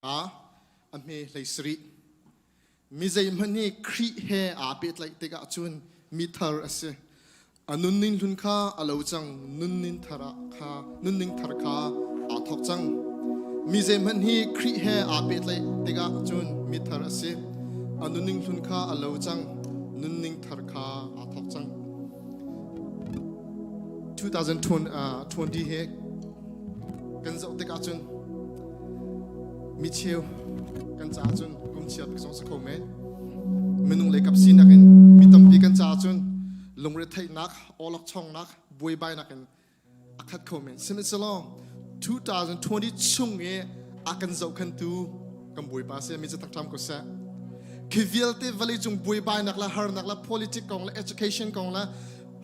A hme hlei sarih. Mi zeihmanh hi Khrih he aa pehtlaih tikah cun mi thar a si. A nunning hlun kha a lo cang, nunning thar ah kha nunning thar kha aa thawk cang. Mi zeihmanh hi Khrih he aa pehtlaih tikah cun mi thar a si. A nunning hlun kha a lo cang, nunning thar kha aa thawk cang. 2020 he kan zoh tikah cun mi cheu kan caah cun kum chia bik zong si kho men. Minung lei kap sinak in mi tampi kan caah cun lungretheihnak, awlokchongnak, buaibainak in a khat kho men. Sihmanhsehlaw 2020 chung i a kan zohkhentu kan Bawipa si mi cu takṭam ko seh. Khi vialte vawleicung buaibainak le harnak le politic kong le education kong le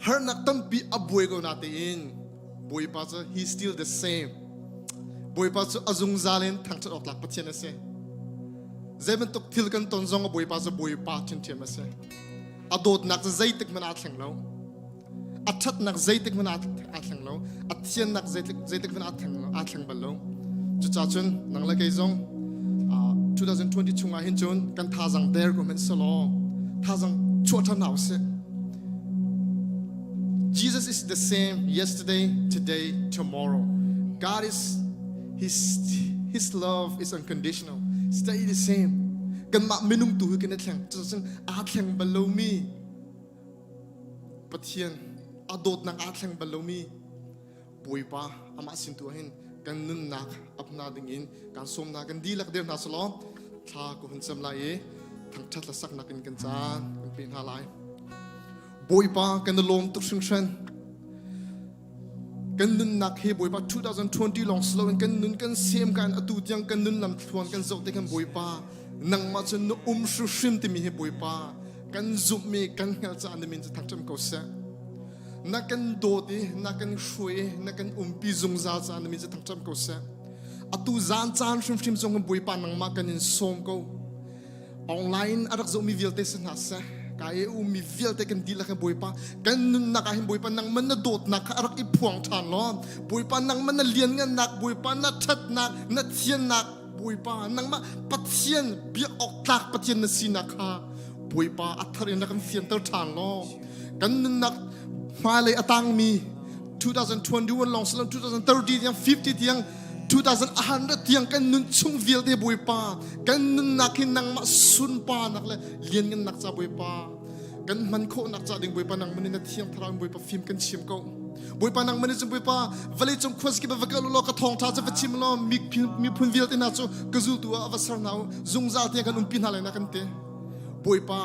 harnak tampi a buai ko na tein Bawipa cu he still the same. Bawipa cu a zungzal in thangṭhat awk tlak Pathian a si. Zei bantuk thil kan ton zong a Bawipa cu Bawipa ṭhiamṭhiam a si. A dawtnak cu zeitik hmanh aa thleng lo. A ṭhatnak zeitik hmanh aa thleng lo. A thiannak zeitik hmanh aa thleng bal lo. Cucaah cun nang le kei zong 2020 chungah hin cun kan thazang der ko hmanh selaw thazang chuah ṭhan hna usih. Jesus is the same yesterday, today, tomorrow. God is his love is unconditional. Stay the same. Kanmah minung tu hi kan i thleng. Cucun aa thleng bal lomi Pathian a dawtnak aa thleng bal lomi Bawipa amah sin tu hin kan nunnak apna ding in kan sawmna kan dihlak der hna selaw thla ku hun cam lai i thangthat la saknak in kan caan kan pe hna lai. Bawipa kan i lawm tuk hringhran. Kan nunnak hi Bawipa 2020 lawng si loin kan nun kan sem kan atu tiang kan nun lam thluan kan zoh te kan Bawipa nangmah cun na um hrimhrim timi hi Bawipa kan zumhmi kan hngalh caah na min cu thangṭhat ko seh. Na kan dawt i na kan hruai i na kan umpi zungzal caah na min cu thangṭhat ko seh. Atu zan caan hrimhrim zong Bawipa nangmah kan in sawm ko. Online a rak zohmi vialte si hna seh ka i ummi vialte kan dihlak hin Bawipa kan nunnak ah hin Bawipa nangman na dawtnak kha a rak i phuang ṭhan law Bawipa nangman na lianngannak Bawipa na ṭhatnak na thiannak Bawipa nangmah Pathian biak awk tlak Pathian na sinak kha Bawipa a thar in rak kan fianter ṭhan law kan nunnak hmailei a tangmi 2021 lawng si lo 2030 tiang 50 tiang 2100 tiang kan nun chung vialte Bawipa kan nunnak hi nangmah sunparnak le lianngannak ca Bawipa kan hman khawhnak ca ding Bawipa nangmah nih na thiang thlarau in Bawipa fim kan chim ko Bawipa nangmah nih cun Bawipa vawleicung khuazakip ah va kal u law ka thawngṭha cu va chim law miphun vialte hna cu ka zultu ah va ser hna u zungzal tiang kan umpi hna lai na kan ti Bawipa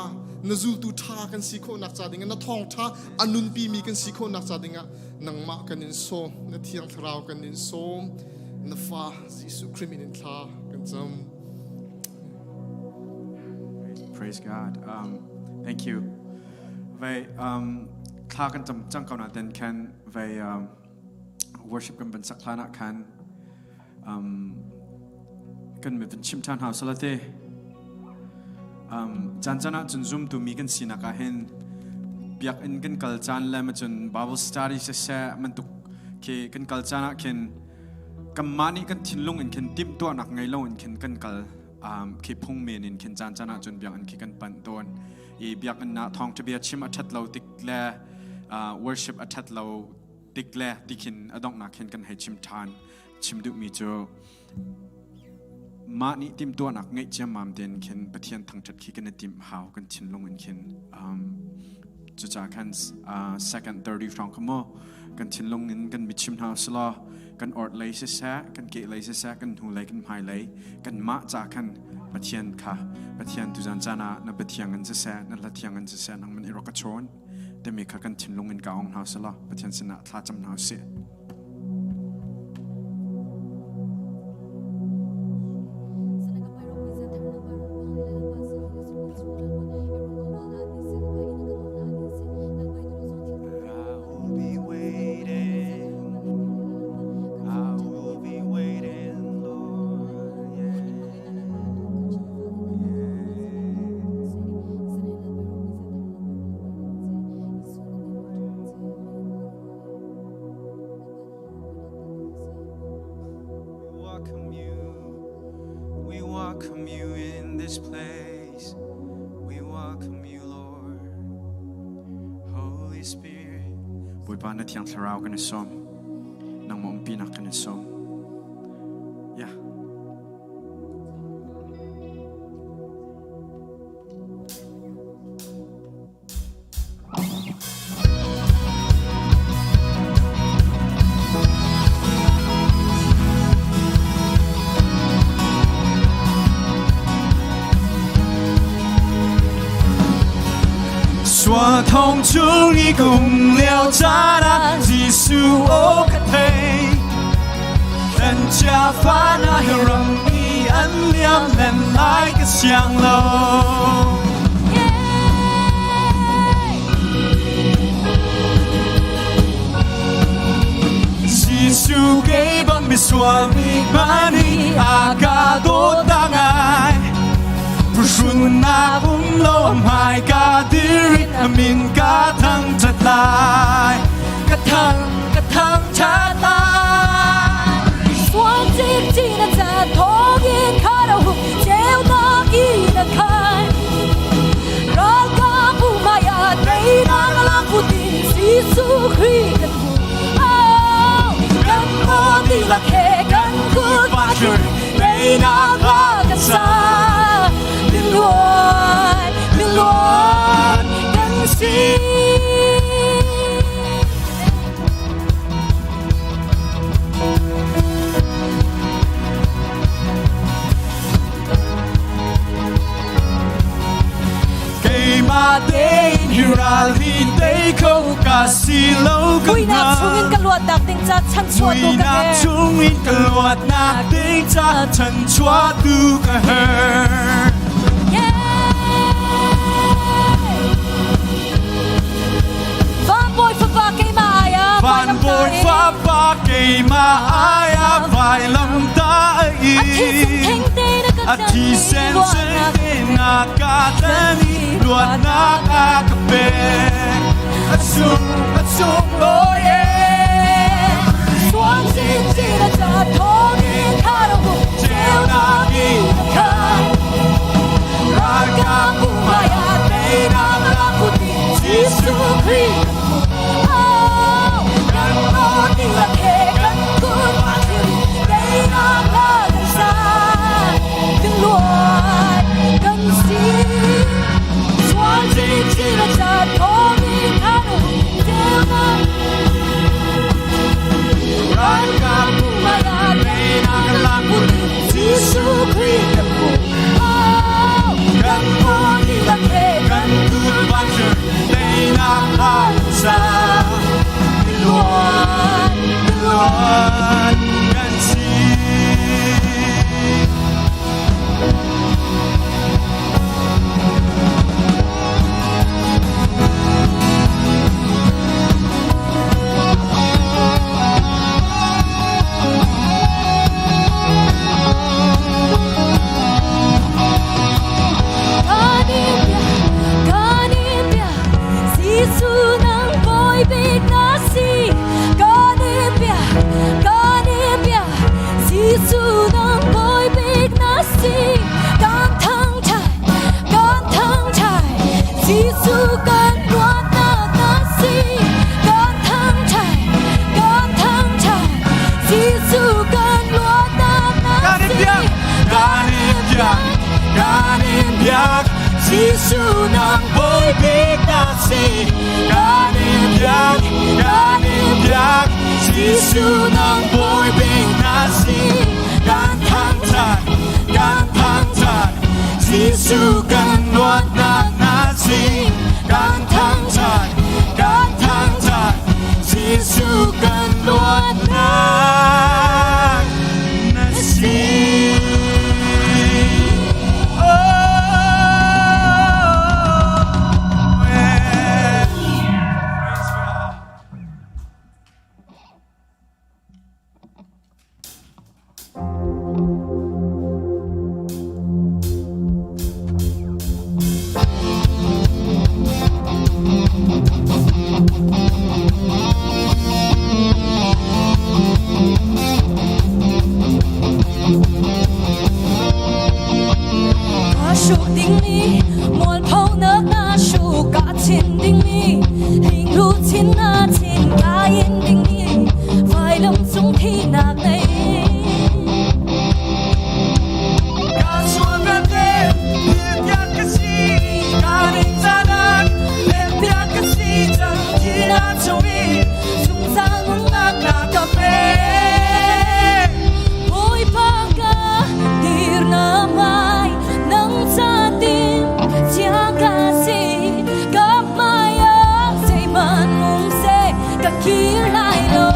na zultu ṭha kan si khawhnak ca dingah na thawngṭha a nunpimi kan si khawhnak ca dingah nangmah kan in sawm na thiang thlarau kan in sawm na fa Jesuh Khrih min in thla kan cam. Praise God. Thank you. Vai thla kan cam cang ko na ten khan vai worship kan ban sak hlan ah khan kan mi van chim ṭhan hau salate caan caan ah cun zumtu mi kan sinak ah hin biakinn kan kal caan le ma cun Bible study siseh bantuk khi kan kal caan ah khin kanmah nih kan thinlung in khin timhtuahnak ngei lo in khin kan kal khi phung men in khin caan caan ah cun biakinn khi kan panh tawn i biakinn ah thawngṭha bia chim a ṭhat lo tik le worship a ṭhat lo tik le tikhin a donghnak hin kan hei chim ṭhan chim duhmi cu mah nih timhtuahnak ngeih ciammam tein khin Pathian thangṭhat khi kan i timh hau kan thinlung in khin cucaah khan second 30 hrawng kha mu kan thinlung in kan mitchim hna usulaw kan ort lei siseh kan ke lei siseh kan hnu lei kan hmai lei kan mah ca khan Pathian kha Pathian tuzan caan ah na Pathian in siseh na hla thiang in siseh nang man i rak ka chawn timi kha kan thinlung in ka ong hna usulaw Pathian sinah thla cam hna usih. I will be waiting. I will be waiting, Lord. Yeah. Yeah. welcome you in this place. We welcome you, Lord. Holy Spirit. Bawipa na Thiang Thlarau kan i sawm. Nangmah umpinak kan i sawm. Yeah. Sua thong chung i kum lio caan ah Jesuh aw ka thei. Kan chia fa na hi ram i an liam len lai ka siang lo. Jesuh kei bang misual mi mani a ka dawt ta ngai. Phuhrunnak um lo a hmai ka dir in a min ka thang ṭhat lai. Ka thang ka thang ṭhat lai. Sual cikcin a caan thawngin kha ro ceunak in a khai. Ralkap hmai ah teinak a lak putin Jesuh Khrih kan hmu. Oh, kan maw dihlak he kan kut Pastor, teinak a kan sa. Miluan, miluan kan si. Keimah tein hi ral hi tei kho ka si lo ka Muihnak chungin ka luatnak ding ca chanchuahtu ka Muihnak herh. chungin ka luatnak ding ca chanchuahtu ka herh. Yeah! Van Bawi Fapa keimah ai ah Van Bawi Fapa keimah ai ah vailamtah i A thisen thengte na ka A thisen thengte na ka tlan i luatnak a ka pek. A sung a sung oh yeah. Suan sin sin a ca thawngin tharo ceunak in khan Ralkap hmai ah teinak a put Jesuh Khrih oh kan aw dihlak he kan kut thil teinak hla kan sa lungluan kan si sual chinchin a ca thawngin khan ceunak ralkap hmai ah teinak a put Jesuh Khrih kan hmuh oh kan aw dihlak he kan kut van teinak hla sa luan luan kan si. Kan in bia, Jesuh nang bawi bik na si. Kan in bia, kan in bia, Jesuh nang bawi bik na si. Kan thangṭhat, kan thangṭhat, Jesuh kan luatnak na si. Kan thangṭhat, kan thangṭhat, Jesuh kan luatnak na Kan in si. biak, kan in biak, kan in biak, Jesuh nang bawi bik na si. Kan in biak, kan in biak, Jesuh nang bawi bik na si. Kan thangṭhat, kan thangṭhat, Jesuh kan luatnak na si. Kan thangṭhat, kan thangṭhat, Jesuh kan luatnak na si. Oh, yeah. Praise God. dingmi mualphonak na hru ka chin dingmi linglu chin na chin ka in dingmi vailam cung thinak nei. Ka sual vialte piak ka si, ka ning canak piak ka si cang thinak chung i Zungzal nunnak na ka pek. Bawipa ka dir na mai nang ca tim chia ka si ka hmai ah zeihmanh um seh ka kir lai lo.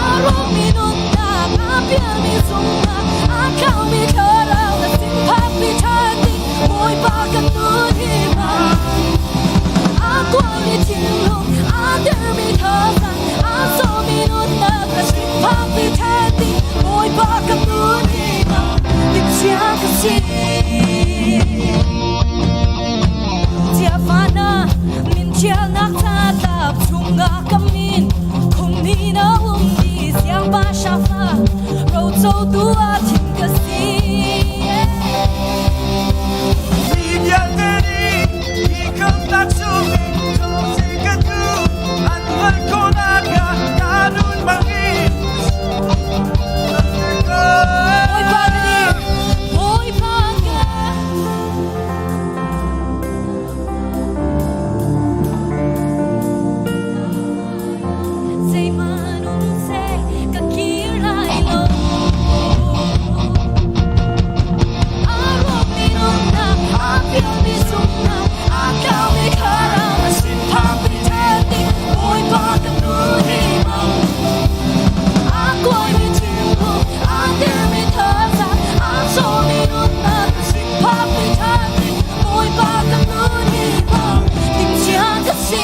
A rawkmi nunnak a pialmi zumhnak a tlaumi thlarau na sin phakmi ṭhan ding Bawipa kan nun hi ma a kuaimi thinlung a dermi thazaang a sawmi nunnak na sin phakmi ṭhan ding Bawipa kan nun hi ma timhcia ka si. Chiafana min ṭialnak catlap chungah ka min khummi na ummi siangpa shafa rocotu ah thim ka si. Mi vialte nih hi khamnak chungin si ka duh an hngalh khawhnak hnga ka nun bangin. Bawipa ka dir, Bawipa ka. Zeihmanh um seh ka kir lai lo. A rawkmi nunnak, a pialmi zumhnak, a tlaumi thlarau, a sin phakmi ṭhen ding, Bawipa ka nun hi mang. A kuaimi thinlung, a dermi thazaang, a cawmi nunnak, a sin phakmi ṭhen ding, Bawipa ka nun hi mang. Timhcia ka si.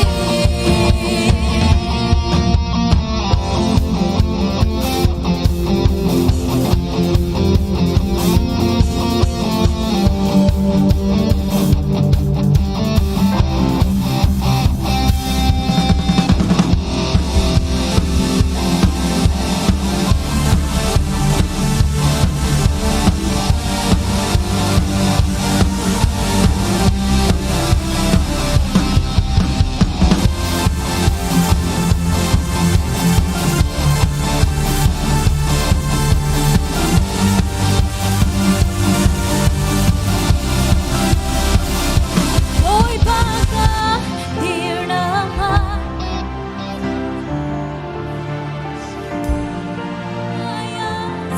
Bawipa ka dir na hmai.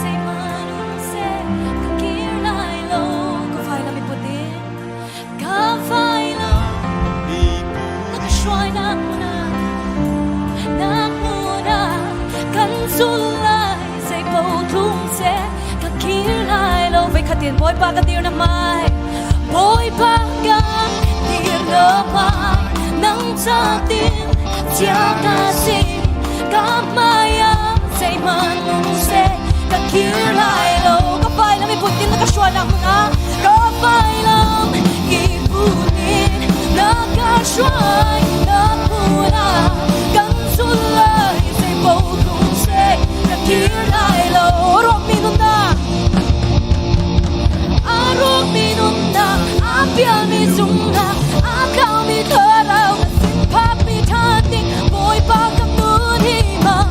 Zeihmanh um seh ka kir lai lo. Ka vailam i put in ka vailam na ka hruainak hmun ah nak hmun ah kan zul lai. Zei paoh tlung seh ka kir lai lo. Voikhat in Bawipa ka dir na hmai. Bawipa ka dir na hmai. Nang ca tin chia ka si ka hmai ah zeihmanh um seh ka kir lai lo. Ka vailam i put in na ka hruainak hmun ah ka vailam i put in na ka hruainak hmun ah kan zul lai. Zei paoh tlung seh ka kir lai lo. Rawkmi nunnak a rawkmi nunnak a pialmi zumhnak a tlaumi thlarau na sin phakmi ṭhan ding Bawipa ka nun hi mang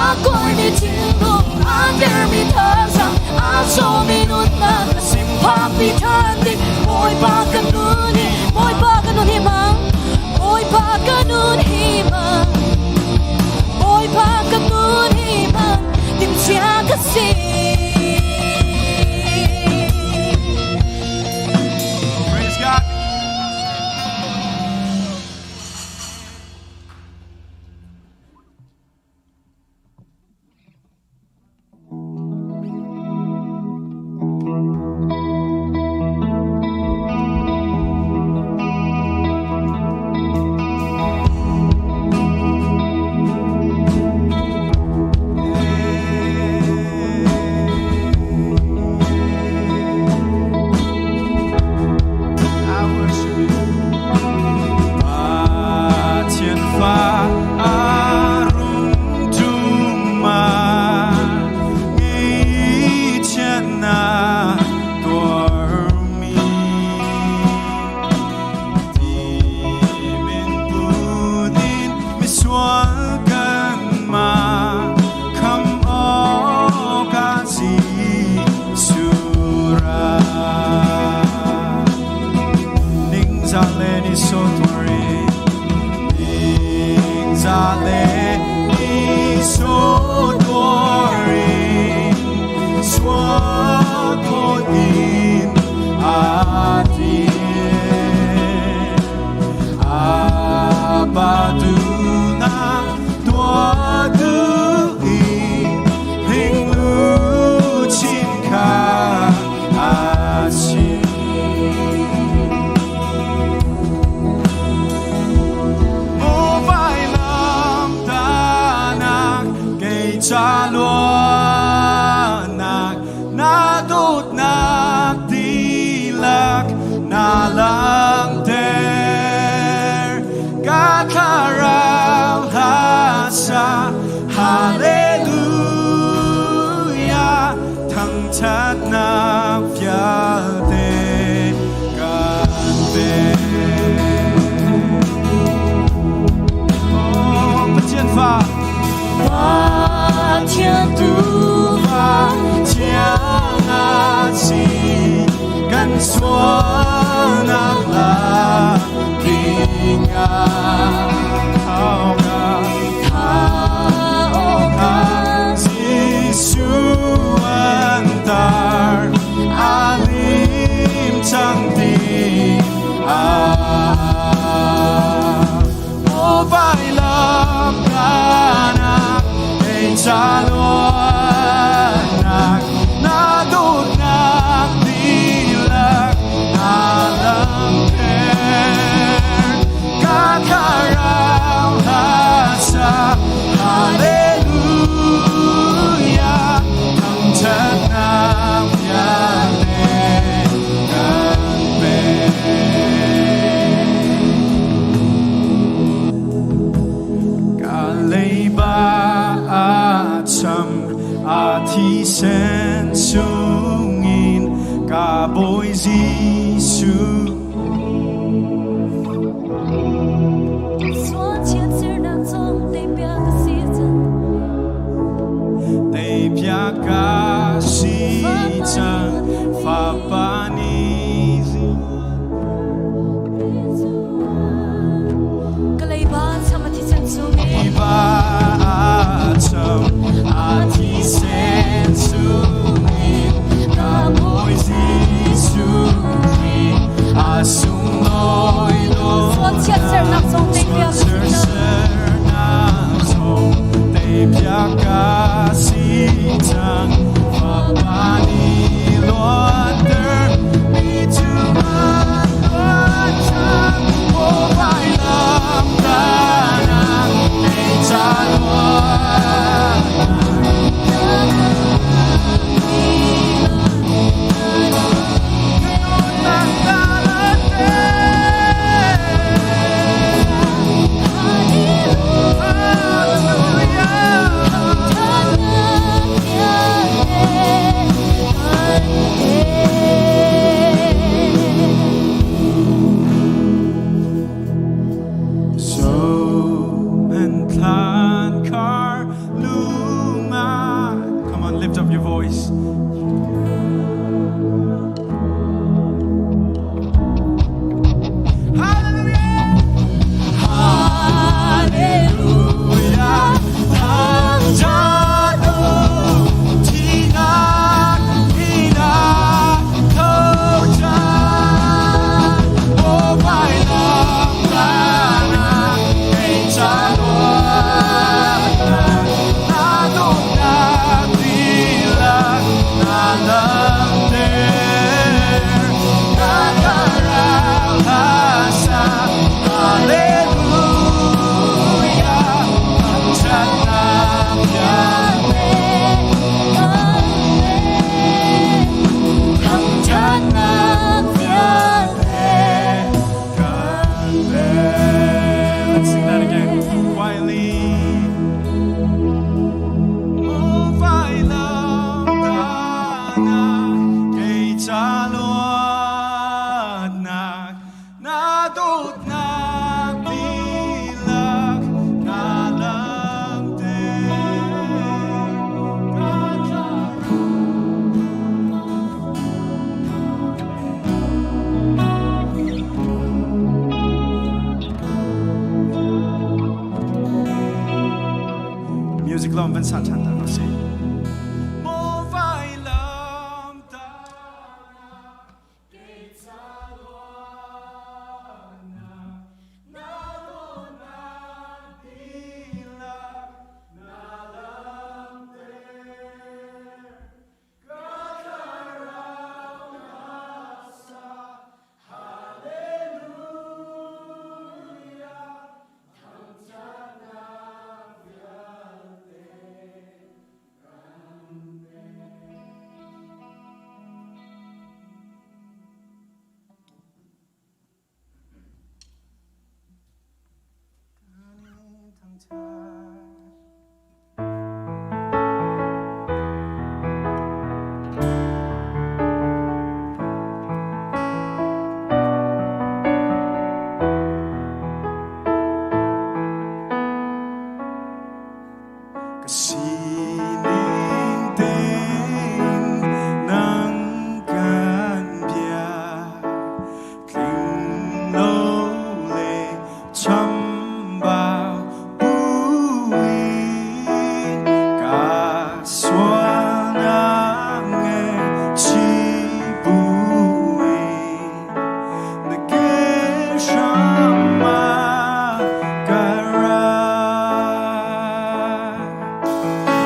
a kuaimi thinlung a dermi thazaang a sawmi nunnak na sin phakmi ṭhan ding Bawipa ka nun hi Bawipa ka nun hi mang. ca luatnak na dawtnak dihlak na langhter. Ka thlarau hla sa Hallelujah thangṭhatnak vialte kan pek. Oh, Pathian fa Pathian tufa thiang a si kan sualnak la dingah Jesuh an tar alim cang ti O vailam kanak kei ca luatnak na dawtnak dihlak na langhter ka thlarau hla sa Hallelujah thangṭhatnak vialte kan pek. Ka leiba a cham a thisen chungin ka Bawi Jesuh Teipia ka si cang fapa nih Leiba a cham a thisen chungin ka Bawi Jesuh Khrih a sunglawi Sualchiatsernak zong teipiak Teipiak ka si cang Fapa nih luatter mi cu an luat cang Aw vailam tanak kei ca luatnak So and thlan kar luma. Come on, lift up your voice. Hallelujah! Hallelujah! Thangṭhat u, thihnak hinak tho cang. Aw vailam tlanak kei ca luatnak, na dawtnak dihlak na langhter. Ka thlarau hla sa Hallelujah, thangṭhatnak vialte thangṭhatnak vialte kan pek. Let's sing that again quietly. Maw vailam tanak kei ca luatnak na dawtnak dihlak na langhter. Ka thlarau Music lawng van sa ṭhan ta hna sih. Maw vailam tanak kei ca luatnak na dawtnak dihlak na langhter. Ka thlarau hla sa Hallelujah thangṭhatnak vialte. Sining tein nang kan biak tling lo le chambau buin ka sualnak ngaihchih buin na ke hram ah ka ra.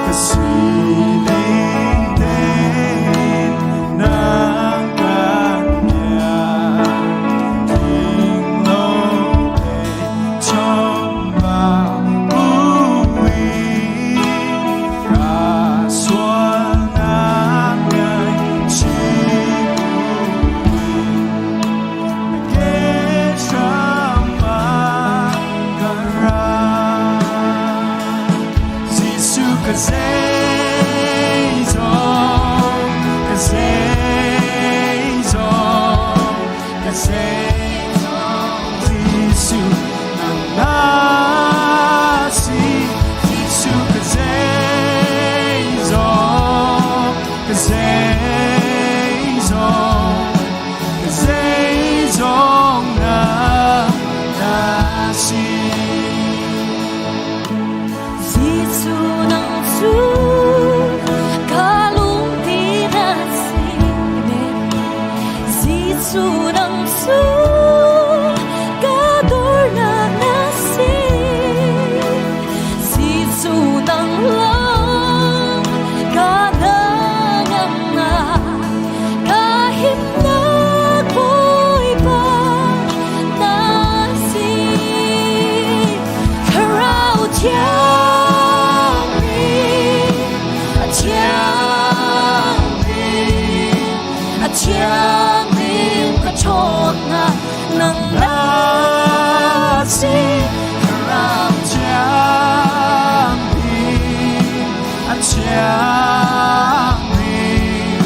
Ka sining tein nang kan biak tling lo le chambau buin ka sualnak ngaihchih buin na ke hram ah ka ra. Jesuh ka zeizong, ka zeizong, ka zeizong, Jesuh nang na si. Jesuh ka zeizong, ka zeizong, ka zeizong na na si. Jesuh nang cu ka lungpi na si. Jesuh nang cu ka dornak na si. Jesuh nang lawng ka hnangamnak, ka himnak Bawipa na si. Thlarau Thiang nih a thiang nih a thiang ning ka ṭhawnnak nang na si. Thlarau Thiang nih a thiang ning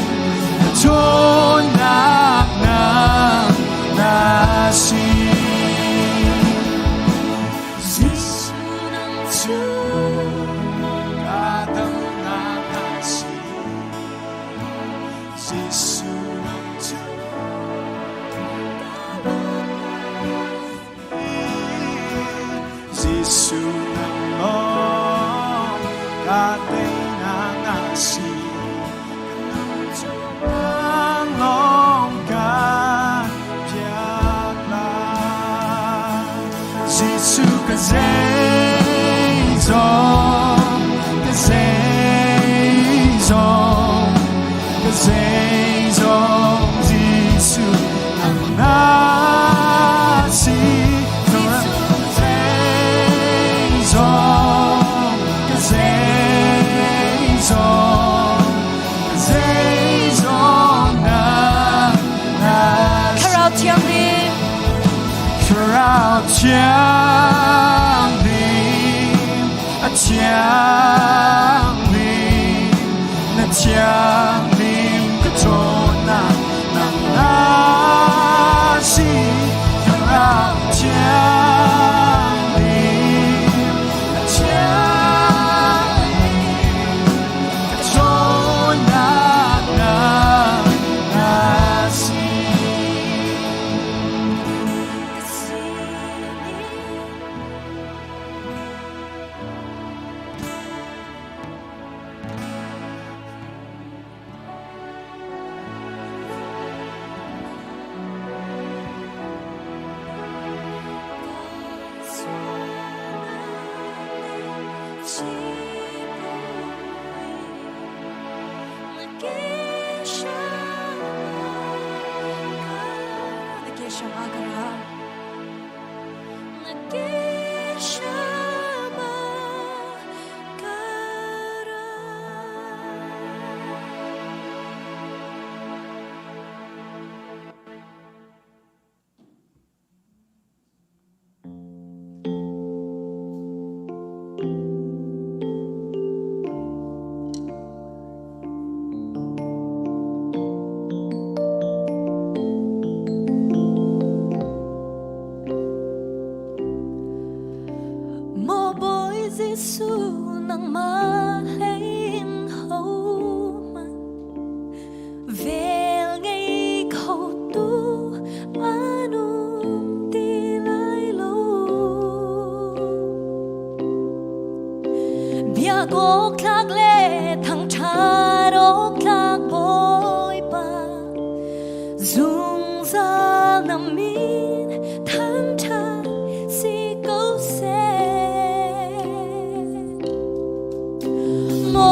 ṭhawnnak nang na si. Jesuh nang cu Ka damnak na si. Jesuh nang cu Jesuh nang lawng ka teinak na si. Nang lawng ka piak lai. Jesuh ka zeizong, ka zeizong, ka zeizong, Jesuh nang na si. Zeizong, ka zeizong, ka zeizong na na si. Thlarau Thiang nih Thlarau Thiang nih a thiang ning na thiang ning ka ṭhawnnak nang na si. Thlarau Thiang ning a thiang ning ka ṭhawnnak nang na si. Ka sining.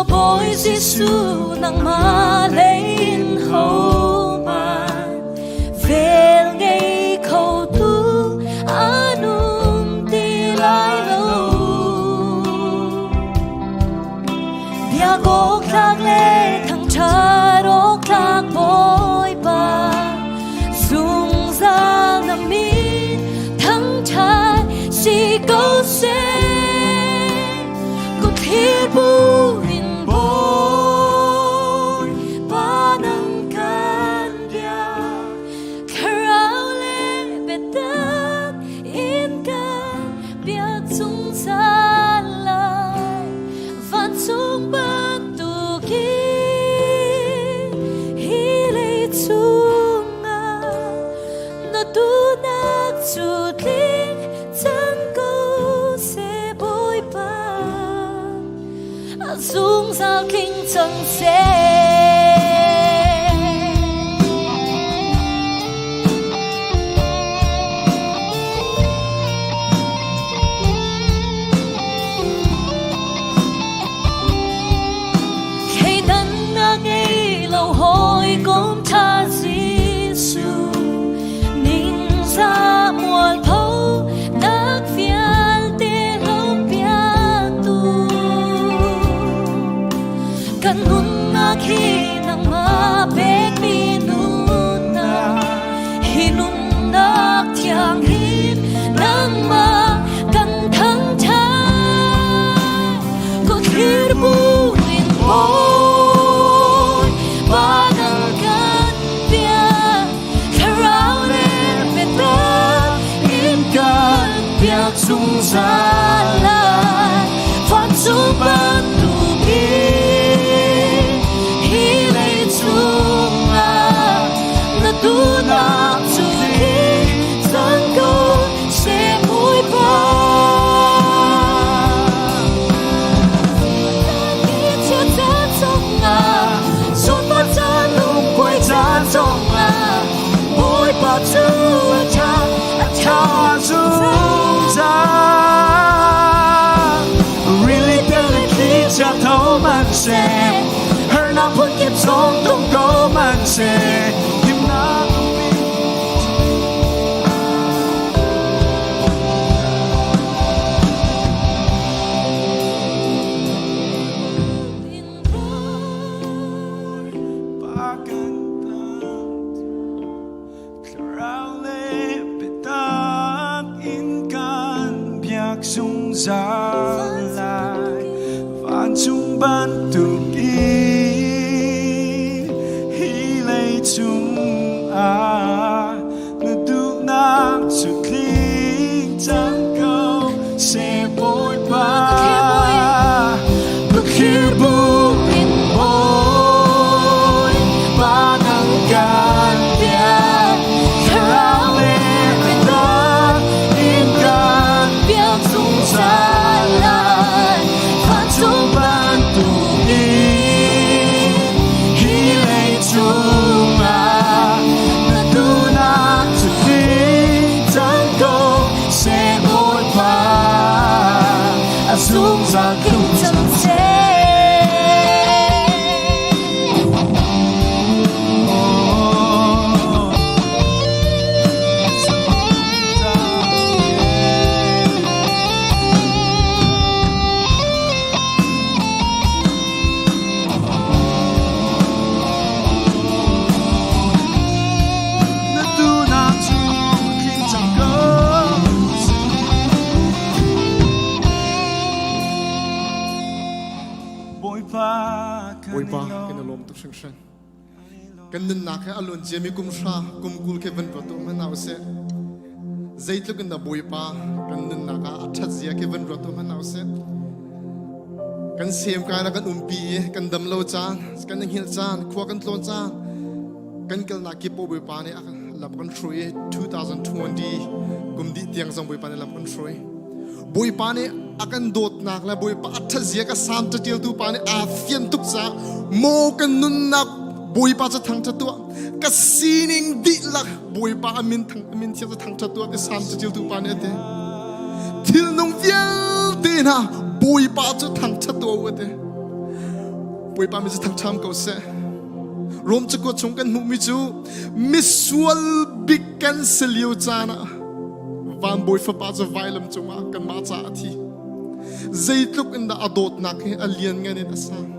Bawi Jesuh nangmah lei in hohmanh vel ngei kho tu an um ti lai lo. Biak awk tlak le thangṭhat awk tlak Bawipa, zungzal na min thangṭhat si ko seh. Kut thlir buin Bawipa nang kan biak, thlarau le biatak in kan biak zungzal lai. Vancung bantukin hi leicung ah na duhnak cu tling cang ko seh Bawipa, a zungzal tling cang seh. Thleidannak ngei lo hawikom ṭha Jesuh, ningzah mualpho nak vialte hlawhpiaktu. Kan nunnak hi nangmah pekmi nunnak, hi nunnak thiang hin nangmah kan thangṭhat. Kut thlir buin Bawipa nang kan biak, thlarau le biatak in kan biak zungzal lai. Vancung bantukin hi leicung ah na duhnak cu tling cang ko seh Bawipa. Bawipa cu a ṭha, a ṭha zungzal. Rili tele thlichia tho hmanhseh, harnak phunkip zong tung ko hmanhseh, himnak ummi Pa kan Thlarau le biatak in kan biak zungzal lai. Vancung bantukin hi leicung ah na duhnak cu tling cang ko seh Bawipa. Thlir buin Bawipa nang kan biak, thlarau le biatak in kan biak zungzal lai. Vancung bantukin hi leicung ah na duhnak cu tling cang ko seh Bawipa. A zungzal tling cang seh. Na duhnak cu tling cang ko seh. Bawipa kan Bawipa i kan i lawm. lawm tuk hringhran. Kan nunnak he a luan ciami kum hra kum 20 ke van ruat tuah hmanh hna usih. Zeitluk in dah Bawipa kan nunnak ah a ṭhat zia ke van ruat tuah hmanh hna usih. Kan semkai na kan umpi i kan dam lo caan, kan i hngilh caan, khua kan tlawn caan, kan kalnak kip paoh Bawipa nih a lam kan hruai i 2020 kum dih tiang zong Bawipa nih lam kan hruai. Bawipa nih a kan dawtnak le Bawipa a ṭhatzia ka Salm caṭialtu pa nih aa fian tuk caah maw kan nunnak Bawipa cu thangṭhat tuah ka sining dihlak Bawipa a min thang a min thiang cu thangṭhat tuah ti Salm caṭialtu pa nih a ti. Thilnung vialte hna Bawipa cu thangṭhat tuah u a ti. Bawipa mi cu thangṭham ko seh. Rom cakuat chung kan hmuhmi cu misual bik kan si lio caan ah van bawi fapa cu vailam cungah kanmah caah a thi. Zeitluk in dah a dawtnak hi a lian ngan in a sang.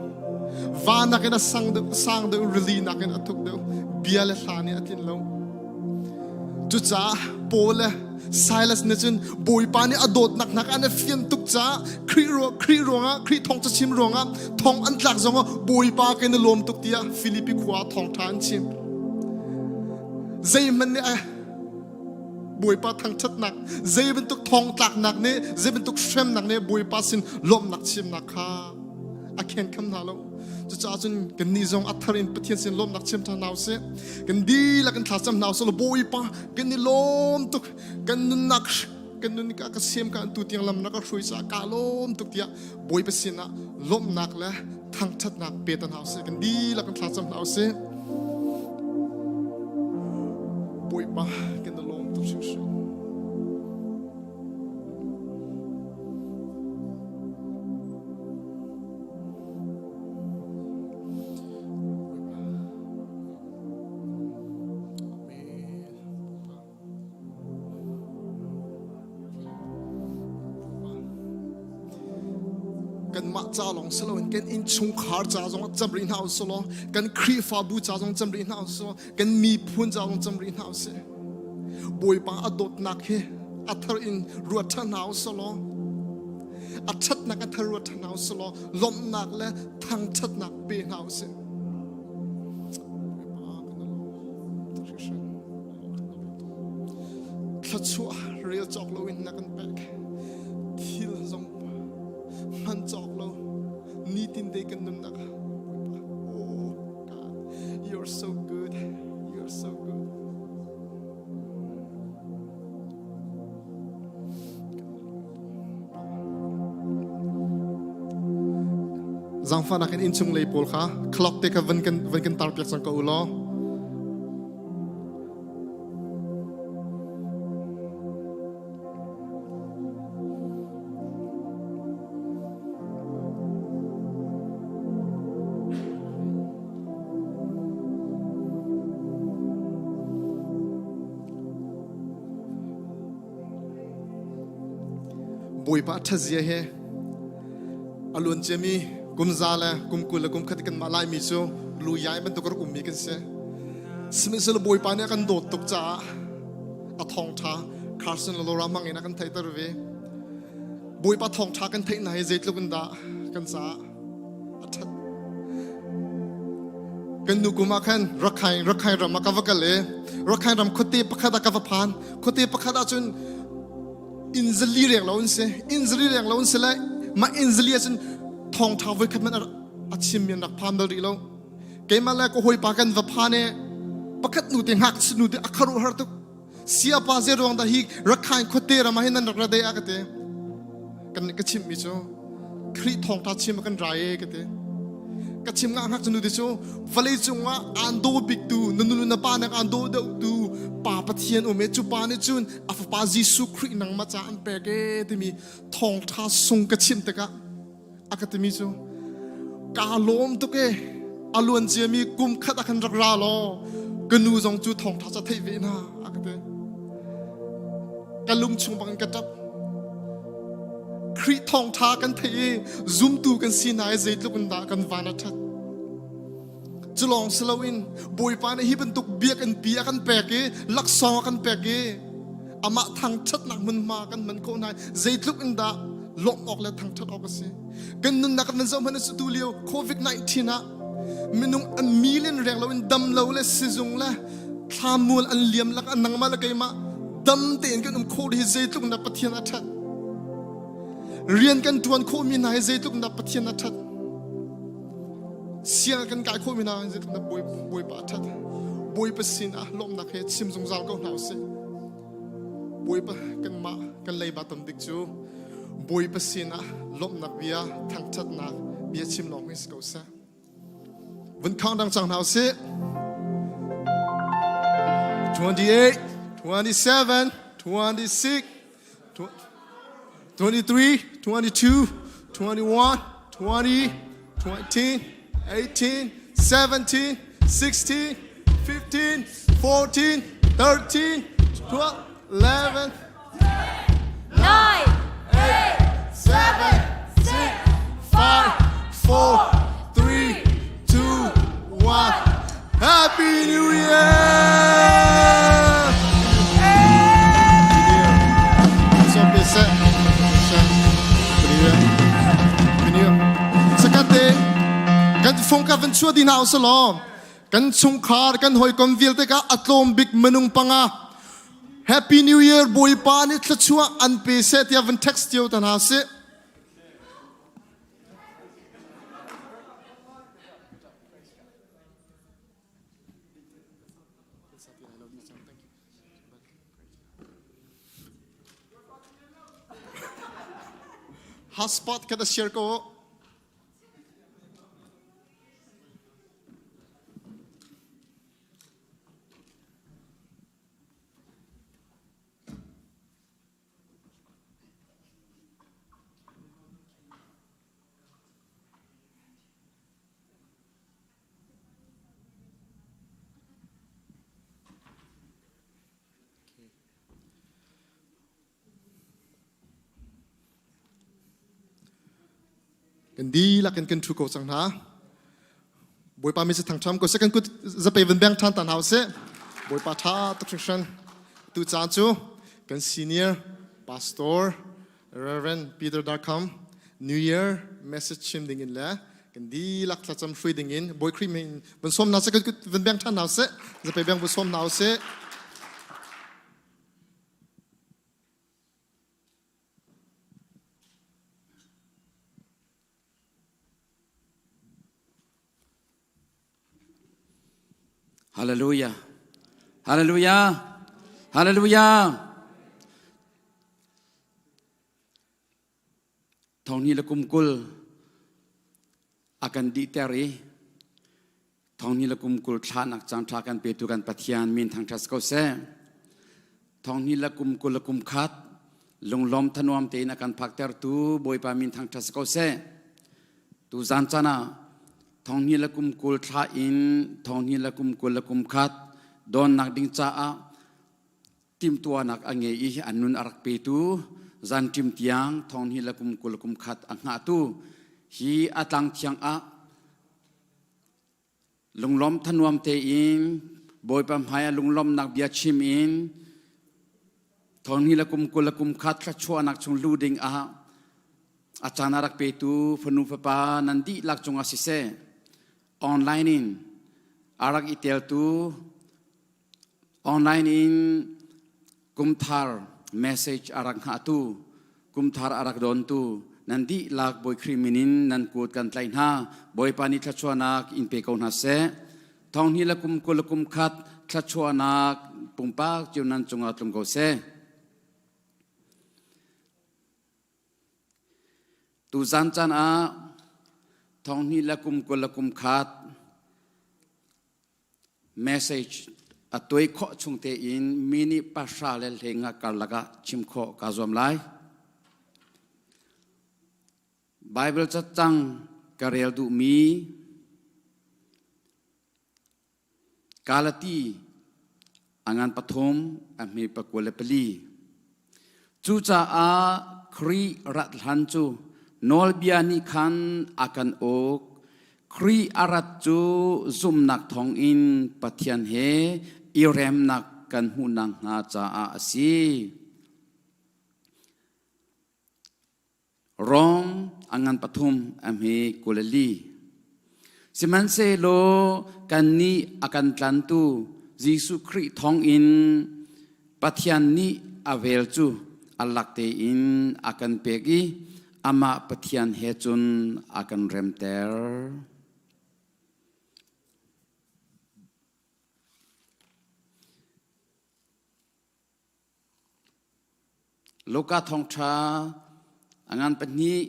Va nakin a sang deuh, sang deuh, rili nakin a thuk deuh. Bia le hla nih a tlin lo. Cucaah Paul le Silas nih cun Bawipa nih a dawtnak hna kha an i fian tuk caah Khrih Khrih ruangah Khrih thawng cachim ruangah thong an tlak zongah Bawipa kan i lawm tuk tiah Filipi khua ah thawngṭha an chim. Zeihmanh nih a Bawipa thangṭhatnak zei bantuk thong tlaknak nih zei bantuk hremnak nih Bawipa sin lawmhnak chimnak kha a khenkham hna lo. Cucaah cun kannih zong a thar in Pathian sin lawmhnak chim ṭhan hna usih. Kan dihlak in thlacam hna usih law Bawipa kan i lawm tuk kan nunnak kan nun ka ka sem ka tu tiang lam na ka hruai caah ka lawm tuk tiah Bawipa sinah lawmhnak le thangṭhatnak pe ta hna usih. Kan dihlak in thlacam hna usih. Bawipa kan i lawm tuk hringhran. Kanmah ca lawng si loin kan innchungkhar ca zong cam rih hna usih law kan Khrihfabu ca zong cam rih hna usih law kan miphun ca zong cam rih hna usih. Bawipa a dawtnak hi a thar in ruat ṭhan hna usih law a ṭhatnak a thar ruat ṭhan hna usih law lawmhnak le thangṭhatnak pe hna usih. Thluachuah rel cawk loin na kan pek. Thil zong hman cawk lo nitin te kan nunnak ah Oh God, you're so good. You're so good. Zangfahnak in innchung lei pawl kha clock te kha van kan tar piak cang ko u law. Bawipa ṭhatzia he a luan ciami kum za le kum 20 le kum khat kanmah Laimi cu luyai bantuk a rak ummi kan si. Sihmanhsehlaw Bawipa nih a kan dawt tuk caah a thawngṭha Carson le Laura hmang in a kan theihter ve. Bawipa thawngṭha kan theih hna hi zeitluk in dah kan caah a ṭhat. Kan nu kum ah khan Rakhine Rakhine ram ah ka va kal i Rakhine ram khuate pakhat ah ka va phan. Khuate pakhat ah cun inn zali reng lo an si. Inn zali reng lo an si le mah inn zali ah cun thawngṭha voikhat hmanh a chimmi an rak phan bal rih lo. Keimah le ka hawipa kan va phan i pakhat nu te ngakchia nu te a kharuahhar tuk. Siapa zei ruang dah hi Rakhine khuate ram ah hin nan rak ra dei a ka ti. Kan ka chimmi cu Khrih thawngṭha chim ah kan ra e ka ti. Ka chim ngah ngak cu nu te cu vawlei cungah aan daw biktu na nu na pa nak aan daw deuhtu pa Pathian um e cu pa nih cun a fapa Jesuh Khrih nangmah ca an pek e timi thawngṭha sung ka chim tikah a ka timi cu kaa lawm tuk e a luan ciami kum khat ah khan rak ra law ka nu zong cu thawngṭha ca theih ve hna a ka ti ka lung chung bangin ka ṭap Khrih thawngṭha kan theih i zumtu kan si hna i zeitluk in dah kan van a ṭhat cu lawng si loin Bawipa nih hi bantuk biakinn pi a kan pek i laksawng a kan pek i amah thangṭhatnak hmunhma kan hman khawh hna zeitluk in dah lawmh awk le thangṭhat awk a si kan nunnak kan zoh hmanh a tu lio COVID-19 ah minung a million reng loin dam lo le sizung le thlamual an liam lak an nangmah le keimah dam tein kan um khawh hi zeitluk in dah Pathian a ṭhat rian kan ṭuan khawhmi hna hi zeitluk in dah Pathian a ṭhat Siang kan kai khawhmi hna zeitluk na Bawipa a ṭhat. Bawipa sinah lawmhnak he chim zungzal ko hna usih. Bawipa kanmah kan leiba tam bik cu Bawipa sinah lawmhnak bia, thangṭhatnak bia chim lawng hi si ko seh. Vun khang dang cang hna usih. 28, 27, 26, 23, 22, 21, 20, 20. 18, 17, 16, 15, 14, 13, 12, 11, 9, 8, 7, 6, 5, 4, 3, 2, 1. Happy New Year! Sakate kan fong ka van chua dina usalaw kan chungkhar kan hawikom vialte ka atlawm bik minung panga Happy New Year Bawipa nih thluachuah an pe seh tiah van text cio ta hna sih. Hotspot ka da share ko. Kan dihlak in kan ṭhu ko cang hna. Bawipa mi si thangṭham ko seh kan kut zapei van beng ṭhan ta hna usih. Bawipa ṭha tuk hringhran. Tu caan cu kan senior pastor Reverend Peter Darkham New Year message chim ding in le kan dihlak thlacam hrui ding in Bawi Khrih min van sawm hna seh kan kut van beng ṭhan hna usih. Zapei beng van sawm hna usih. Hallelujah. Hallelujah. Hallelujah. Thong ni le kum 20 a kan dihter i thong ni le kum 20 thlanak caan ṭha kan petu kan Pathian min thangṭhat ko seh. Thong ni le kum 20 le kum khat lunglawm thanuam tein a kan phaktertu Bawipa min thangṭhat ko seh. Tu zan caan ah thong ni le kum 20 thla in thong ni le kum 20 le kum khat donnak ding caah timhtuahnak a ngei i an nun a rak petu zanṭim tiang thonghnih le kum 20 kum khat a hngahtu hi a tlang thiang ah lunglawm thanuam tein Bawipa hmai ah lunglawmnak bia chim in thonghnih le kum 20 le kum khat thluachuahnak chung lu ding ah a caan a rak petu fanu fapa nan dihlak cungah siseh online in a rak i teltu Online in kumthar message a rak hngahtu, kumthar a rak dawntu nan dihlak Bawi Khrih min in nan kut kan tlaih hna. Bawipa nih thluachuahnak in pe ko hna seh. Thonghnih le kum 20 le kum khat thluachuahnak pumpak cio nan cungah tlung ko seh. Tuzan caan ah thonghnih le kum 20 le kum khat Message a tuai khawh chung tein mi nih pahra le hleinga karlak ah chim khawh kaa zuam lai. Bible cacang ka rel duhmi Galati a ngan pathum a hme 24. Cucaah Khrih rat hlan cu nawlbia nih khan a kan uk. Khrih a rat cu zumhnak thawngin Pathian he i remnak kan hmuh nakhnga caah a si. Rom a ngan pathum a hme 24. Sihmanhsehlaw kannih a kan tlantu Jesuh Khrih thawngin Pathian nih a vel cu a lak tein a kan pek i amah Pathian he cun a kan remter. Luka thawngṭha a ngan pahnih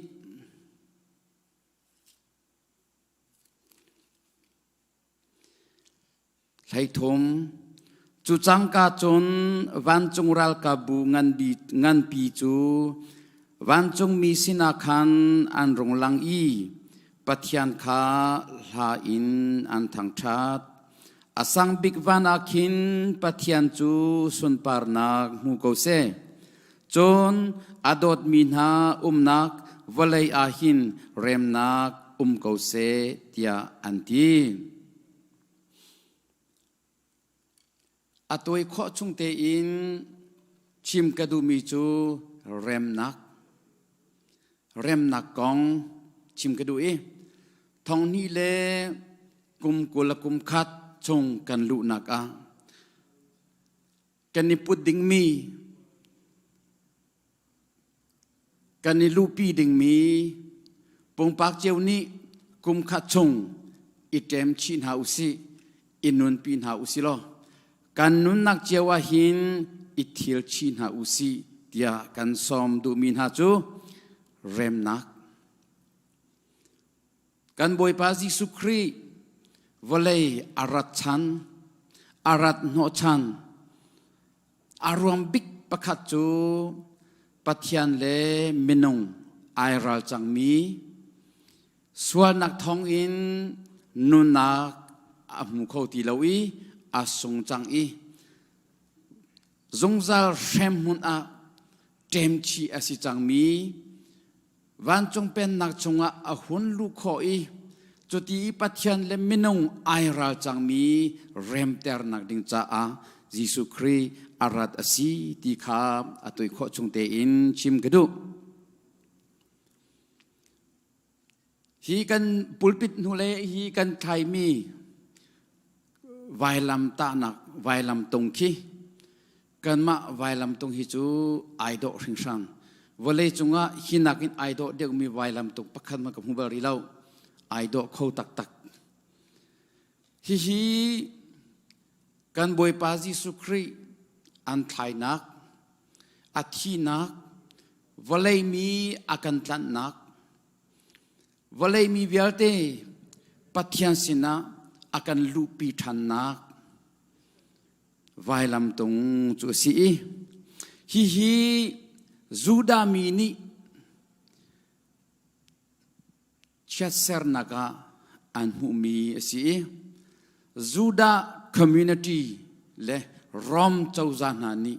33 Cu cangka cun vancung ralkapbu nganpi cu vancungmi sinah khan an rung lang i. Pathian kha hla in an thangṭhat. A sang bik van ah khin Pathian cu sunparnak hmu ko seh. Cun a dawtmi hna umnak vawlei ah hin remnak um ko seh, tiah an ti. A tawi khawh chung tein chim ka duhmi cu remnak remnak kong chim ka duh i thonghnih le kum 20 le kum khat chung kan luhnak ah kan i put dingmi Kan i luhpi dingmi pumpak cio nih kum khat chung i ṭem chih hna usih, i nunpi hna usih law kan nunnak cio ah hin i thil chih hna usih tiah kan sawm duhmi hna cu remnak Kan Bawipa Jesuh Khrih vawlei a rat chan, a rat hnawhchan, a ruang bik pakhat cu Pathian le minung ai ral cangmi sualnak thawngin nunnak a hmu kho ti lo i a sung cang i zungzal hremhmun ah ṭemchih a si cangmi Vancung pennak chungah a hun luh khawh i cuti i Pathian le minung ai ral cangmi remternak ding caah Jesuh Khrih a rat a si ti kha a tui khawh chung tein chim ka duh. Hi kan pulpit hnu le hi kan thlaimi vailam tahnak vailam tung khi kanmah vailam tung hi cu ai dawh hringhran. Vawlei cungah hi nakin ai dawh deuhmi vailam tung pakhat hmanh ka hmu bal rih lo. Ai dawh kho taktak. Hihi kan Bawipa Jesuh Khrih an thlainak, a thinak, vawlei mi a kan tlanhnak, vawlei mi vialte Pathian sinah a kan luhpi ṭhannak vailamtung cu a si i hihi Judah mi nih chiatsernak ah an hmuhmi a si i Judah community le Rom cozah hna nih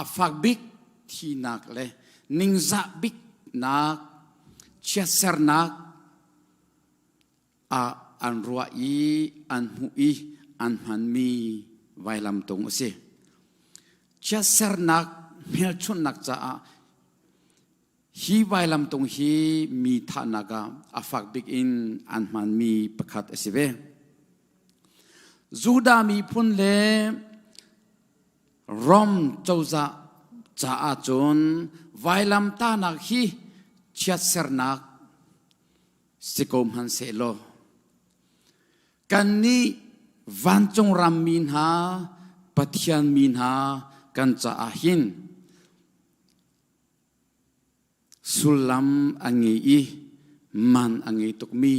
a fak bik thinak le ningzah biknak chiatsernak ah an ruah i an hmuh i an hmanmi vailamtung a si. Chiatsernak hmelchunhnak caah hi vailamtung hi mi thahnak ah a fak bik in an hmanmi pakhat a si ve. Judah miphun le Rom cozah caah cun vailamtahnak hi chiatsernak si ko hmanhsehlaw kannih vancung rammi hna Pathian mi hna kan caah hin sullam a ngei i man a ngei tukmi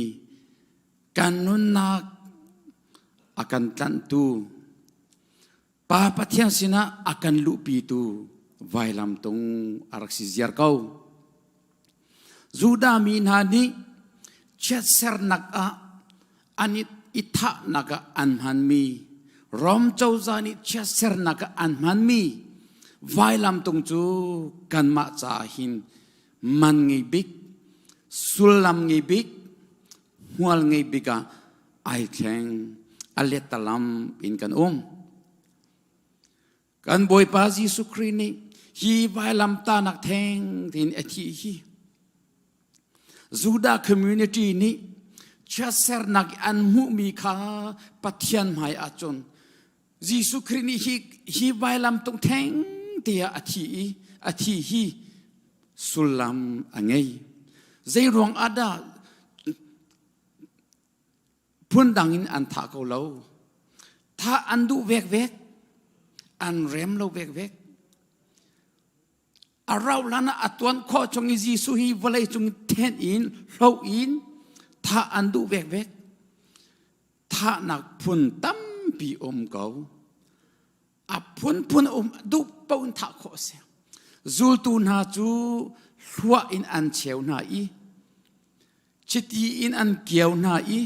kan nunnak a kan tlanhtu Pa Pathian sinah a kan luhpitu vailamtung a rak si ziar ko. Judah mi hna nih chiatsernak ah an i thahnak ah an hmanmi Rom cozah nih chiatsernak ah an hmanmi vailamtung cu kanmah caah hin man ngei bik sullam ngei bik hmual ngei bik ah ai thleng a lettalam in kan um kan Bawipa Jesuh Khrih nih hi vailamtahnak theng tein a thih hi Judah community nih chiatsernak an hmuhmi kha Pathian hmai ahcun Jesuh Khrih nih hi hi vailam tung theng te ah a thi i a thi hi sullam a ngei. Zei ruang ah dah phundang in an thah ko lo? Thah an duh vekvek, an rem lo vekvek. A rauh hlan ah a tuan khawh chung i Jesuh hi vawlei cung then in hlo in thah an duh vekvek. Thahnak phun tampi um ko. A phunphun um duh paoh in thah khawh a si. Zultu hna cu hluah in an cheu hna i. Chiti in an kio hna i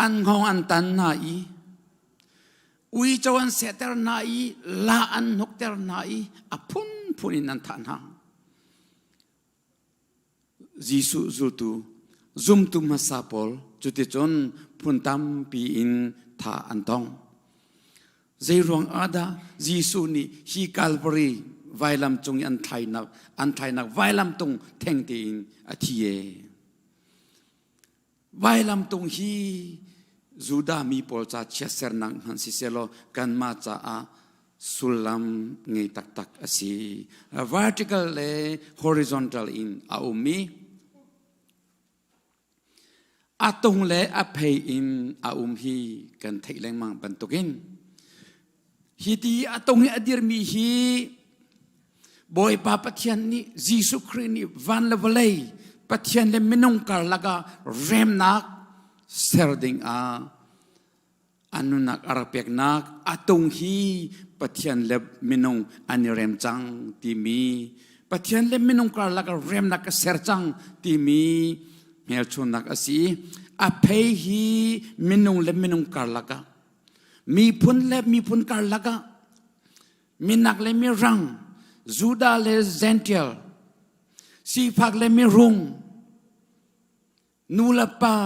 an hngawng an tan hna i uico an sehter hna i la an hnukter hna i a phunphun in an thah hna. Jesuh zultu zumtu hmasa pawl cuticun phun tampi in thah an tong. Zeiruang ah dah Jesuh nih hi Calvary vailam cung i an thlainak an thlainak vailam tung theng tein a thi e? Vailam tung hi Judah mi pawl ca chiatsernak hmanh sisehlaw kanmah caah sullam ngei taktak a si. Vertical le horizontal in a um i a tung le a phei in a um hi kan theih lengmang bantukin hi ti a tung i a dirmi hi Bawipa Pathian nih Jesuh Khrih nih van le vawlei Pathian le minung karlak ah remnak ser ding ah a nunnak a rak peknak a tung hi Pathian le minung an i rem cang timi Pathian le minung karlak ah remnak ka ser cang timi hmelchunnak a si. A phei hi minung le minung karlak ah miphun le miphun karlak ah minak le mirang Judah le Gentile sifak le mirung nu le pa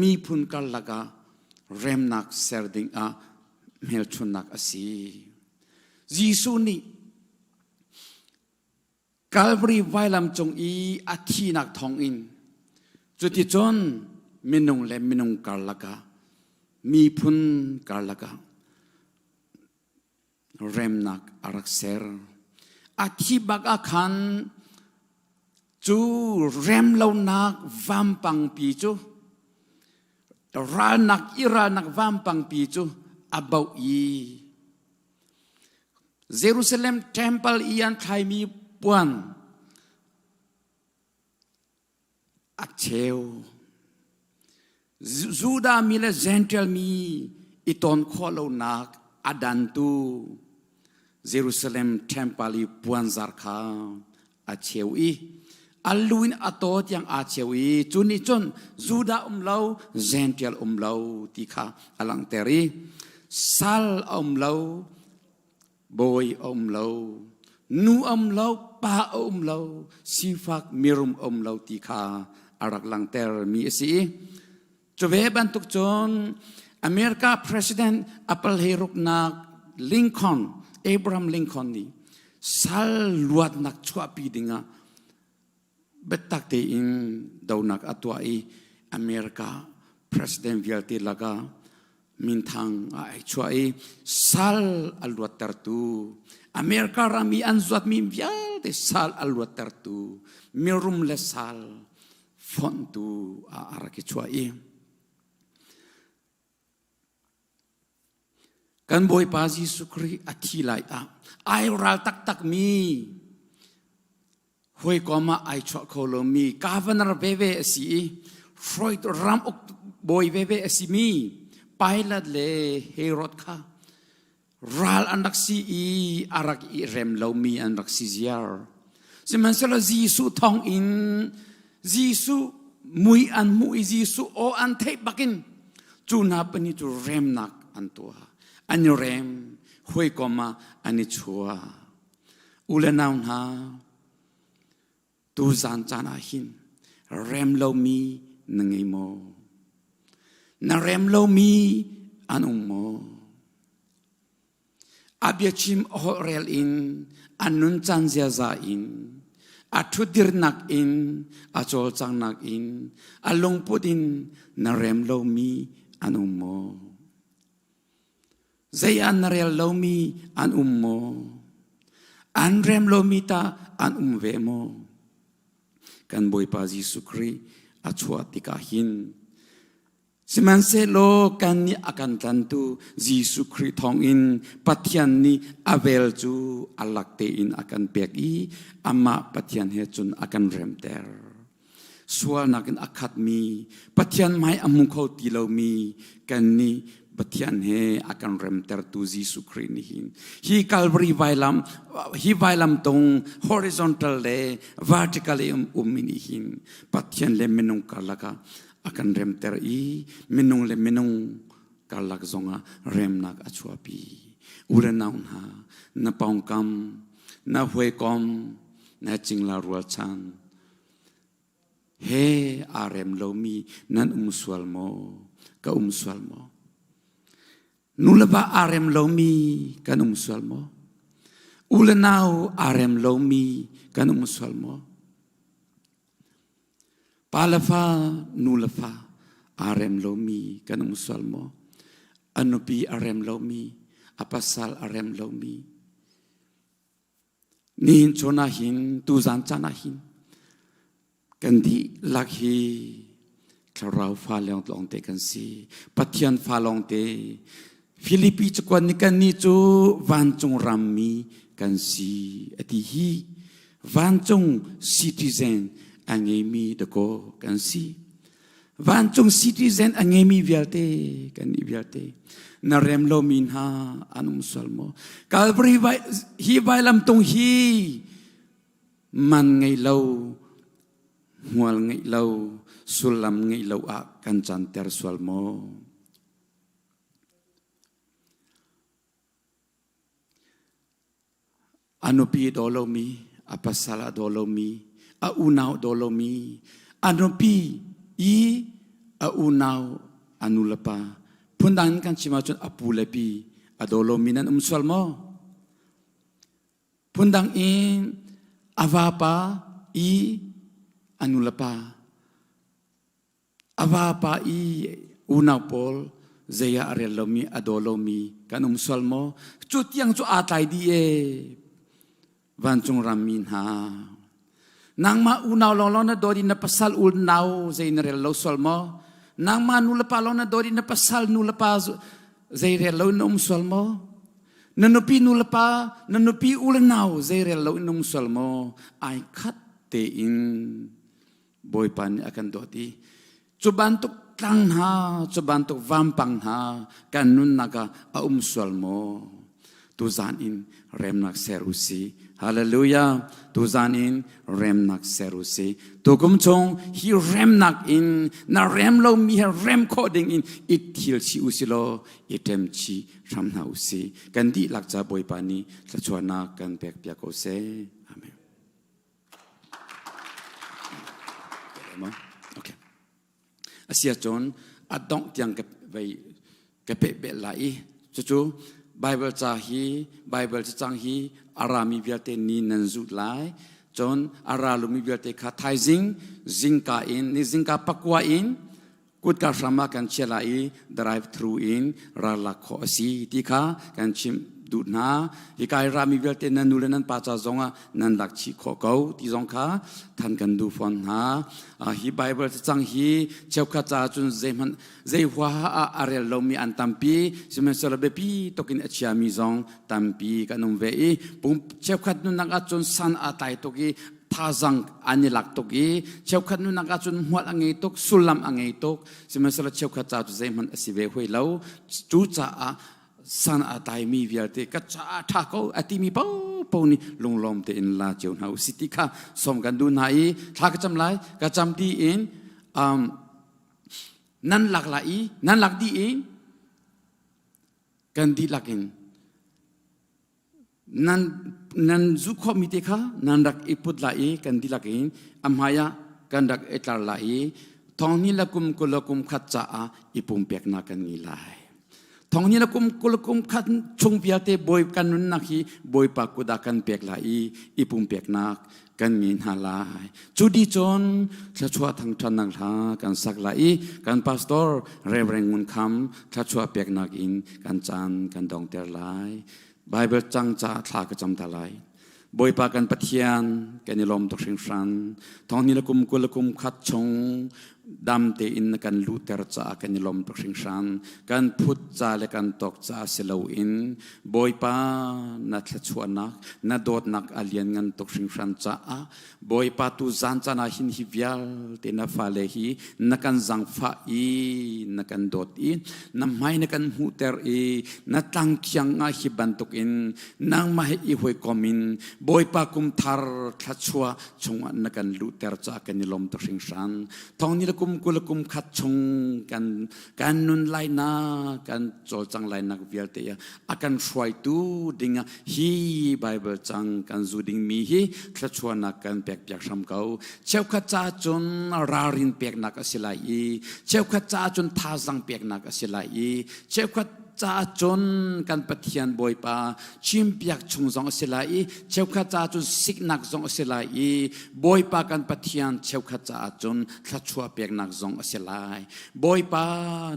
miphun karlak ah remnak ser ding ah hmelchunnak a si. Jesuh nih Calvary vailam cung i a thihnak thawngin cuticun minung le minung karlak ah miphun karlak ah remnak a rak ser. A thi bak ah khan cu remlonak vampangpi cu ralnak i ralnak vampangpi cu a boh i Jerusalem temple i an thlaimi puan a cheu. Judah mi le Gentile mi i ton khawh lonak a dantu Jerusalem temple i puanzar kha a cheu i a lu in a taw tiang aa cheu i cu nih cun Judah um lo Gentile um lo ti kha a langhter i sal a um lo bawi a um lo nu um lo pa a um lo sifak mirum a um lo ti kha a rak langhter mi a si i cu ve bantuk cun America President a palhei ruknak Lincoln Abraham Lincoln nih sal luatnak chuahpi dingah biatak tein donak a tuah i America president vialte lakah minthang a ai chuah i sal a luattertu America ram i an zuatmi vialte sal a luattertu mirum le sal fonhtu ah a rak i chuah i kan Bawipa Jesuh Khrih a thi lai ah ai ral taktak mi hawikom ah ai chuah kho lomi governor veve a si i hruaitu ram uk bawi veve a si mi Pilate le Herod kha ral an rak si i a rak i rem lomi an rak si ziar. Sihmanhsehlaw Jesuh thawng in Jesuh mui an hmuh i Jesuh aw an theih bakin cu hna pahnih cu remnak an tuah. An i rem, hawikom ah an i chuah. U le nau hna, Tuzaan caan ah hin rem lomi na ngei maw? Na rem lomi an um maw? A biachim a holhrel in, a nuncan ziaza in, a ṭhutdirnak in, a cawlcangnak in, a lungput in na rem lomi an um maw? Zei ah na rel lomi an um maw? An rem lomi tah an um ve maw? Kan Bawipa Jesuh Khrih a chuah tikah hin Sihmanhsehlaw kan nih a kan tlantu Jesuh Khrih thawngin Pathian nih a vel cu a lak tein a kan pek i amah Pathian he cun a kan remter. Sualnak in a khatmi, Pathian hmai a hmu kho ti lomi kannih. Pathian he a kan remtertu Jesuh Khrih nih hin hi Calvary vailam hi vailam tung horizontal le vertical i um ummi nih hin Pathian le minung karlak ah a kan remter i minung le minung karlak zongah remnak a chuahpi. U le nau hna, na pawngkam, na hawikom, na cingla rualchan he aa rem lomi nan um sual maw? Ka um sual maw? Nu le va aa rem lomi kan um sual maw? U le nau aa rem lomi kan um sual maw? Pa le fa, nu le fa aa rem lomi kan um sual maw? A nupi a rem lomi, a pasal a rem lomi. Nihin chun ah hin, tuzan caan ah hin, kan dihlak hi thlarau fa lawngte kan si. Pathian fa lawngte. Filipi cakuat nih kannih cu vancung rammi kan si a ti hi. Vancung citizen a ngeimi dakaw kan si. Vancung citizen a ngeimi vialte kan nih vialte na rem lomi hna an um sual maw? Calvary hi vailamtung hi man ngei lo, hmual ngei lo, sullam ngei lo ah kan canter sual maw? A nupi a daw lomi, a pasal a daw lomi, a unau a daw lomi, a nupi i a unau a nu le pa phundang in kan chim ahcun a pu le pi a daw lomi nan um sual maw? Phundang in a vapa i a nu le pa A vapa i unau pawl zei ah a rel lomi, a daw lomi kan um sual maw? Cu tiang cu aa tlai dih ee. Vancung rammi hna. Nangmah unau lawnglawng na dawt i na pasal unau zei na rel lo sual maw? Nangmah nulepa lawng na dawt i na pasal nulepa zei rel lo in na um sual maw? Na nupi nulepa, na nupi u le nau zei rel lo in na um sual maw? Ai khat tein Bawipa nih a kan dawt i cu bantuk tlang hna, cu bantuk vampang hna kan nunnak ah a um sual maw? Tuzan in remnak ser u si. Hallelujah. Tuzan in remnak ser u si. Tukum chung hi remnak in na rem lomi he rem khawh ding in i thil chi u si law i ṭem chi hram hna u si. Kan dihlak ca Bawipa nih thluachuahnak kan pek piak ko seh. Amen. Okay. Asia cun a dongh tiang ka vei ka peh bel lai i cucu Bible ca hi Bible cacang hi a rami vialte ni nan zut lai cun a ra lumi vialte kha thaizing zingka in ni zingka pakua in kutka hram ah kan chia lai i drive through in ral lak khawh a si ti kha kan chimh duh hna. Hika i rami vialte nan nu le nan pa ca zongah nan lak chih khawh ko ti zong kha than kan duh fawn hna. Hi Bible cacang hi cheukhat caah cun zeihmanh zei huaha ah a rel lomi an tampi sihmanhsehlaw biapi tuk in a chiami zong tampi kan um ve i pum cheukhat nunnak ah cun san aa tlai tuk i thazang an i lak tuk i cheukhat nunak ahcun hmual a ngei tuk sullam a ngei tuk sihmanhsehlaw cheukhat ca cu zeihmanh a si ve hui lo cu caah san a taimi vialte ka caah ṭha ko a timi paohpaoh nih lunglawm tein la cio hna usih ti kha sawm kan duh hna i thla ka cam lai ka cam di in um, nan lak lai i nan lak dih i kan dihlak in Nan nan zu khawhmi te kha nan rak i put lai i kan dihlak in a hmai ah kan rak i tlar lai i thonghni le kum 20 le kum khat caah i pumpeknak kan ngei lai. Thonghni le kum 20 le kum khat chung vialte bawi kan nunnak hi Bawipa kut ah kan pek lai i i pumpeknak kan ngei hna lai. Cu di cun thluachuah thangṭhatnak hla kan sak lai i kan pastor Reverend Ngun Kham thluachuah peknak in kan caan kan dongter lai. Bible cang ca thla ka cam ta lai. Bawipa kan Pathian kan i lawm tuk hringhran. Thong ni le kum 20 le kum khat chung Dam tein na kan luhter caah kan i lawm tuk hringhran. Kan phut ca le kan tawk caah si loin Bawipa na thluachuahnak, na dawtnak a lianngan tuk hringhran caah Bawipa tu zan caan ah hin hi vialte na fale hi na kan zangfah i na kan dawt i na hmai na kan hmuhter i na tlang thiang ah hi bantukin nangmah he i hawikom in Bawipa kum thar thluachuah chungah na kan luhter caah kan i lawm tuk hringhran. Thong ni le kum 20 le kum khat chung kan kan nun lainak kan cawlcang lainak vialte a kan hruaitu dingah hi Bible cang kan zu dingmi hi thluachuahnak kan pek piak hram ko. Cheukhat ca cun ralrin peknak a si lai i cheukhat ca cun thazang peknak a si lai i cheukhat caah cun kan Pathian Bawipa chimpiak chung zong a si lai i cheukhat caah cun siknak zong a si lai i Bawipa kan Pathian cheukhat caah cun thluachuah peknak zong a si lai. Bawipa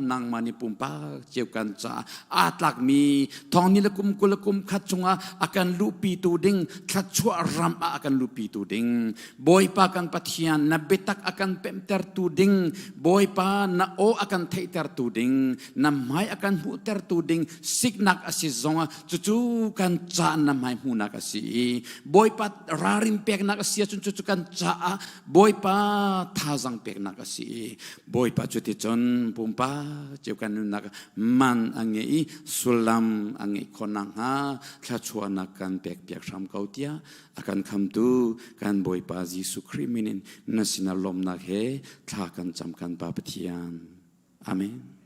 nangmah nih pumpak cio kan caah aa tlakmi thong ni le kum 20 le kum khat chungah a kan luhpitu ding thluachuah ram ah a kan luhpitu ding Bawipa kan Pathian na biatak a kan pemhtertu ding Bawipa na aw a kan theihtertu ding na hmai a kan hmuhtertu ding siknak a si zongah cucu kan ca na hmai hmuhnak a si i Bawipa ralrin peknak a si ahcun cucu kan caah Bawipa thazang peknak a si i Bawipa cuticun pumpak cio kan nunnak man a ngei i sullam a ngeih khawh nakhnga thluachuahnak kan pekpiak hram ko tiah a kan khamtu kan Bawipa Jesuh Khrih min in na sinah lawmnak he thla kan cam kan Pa Pathian. Amen.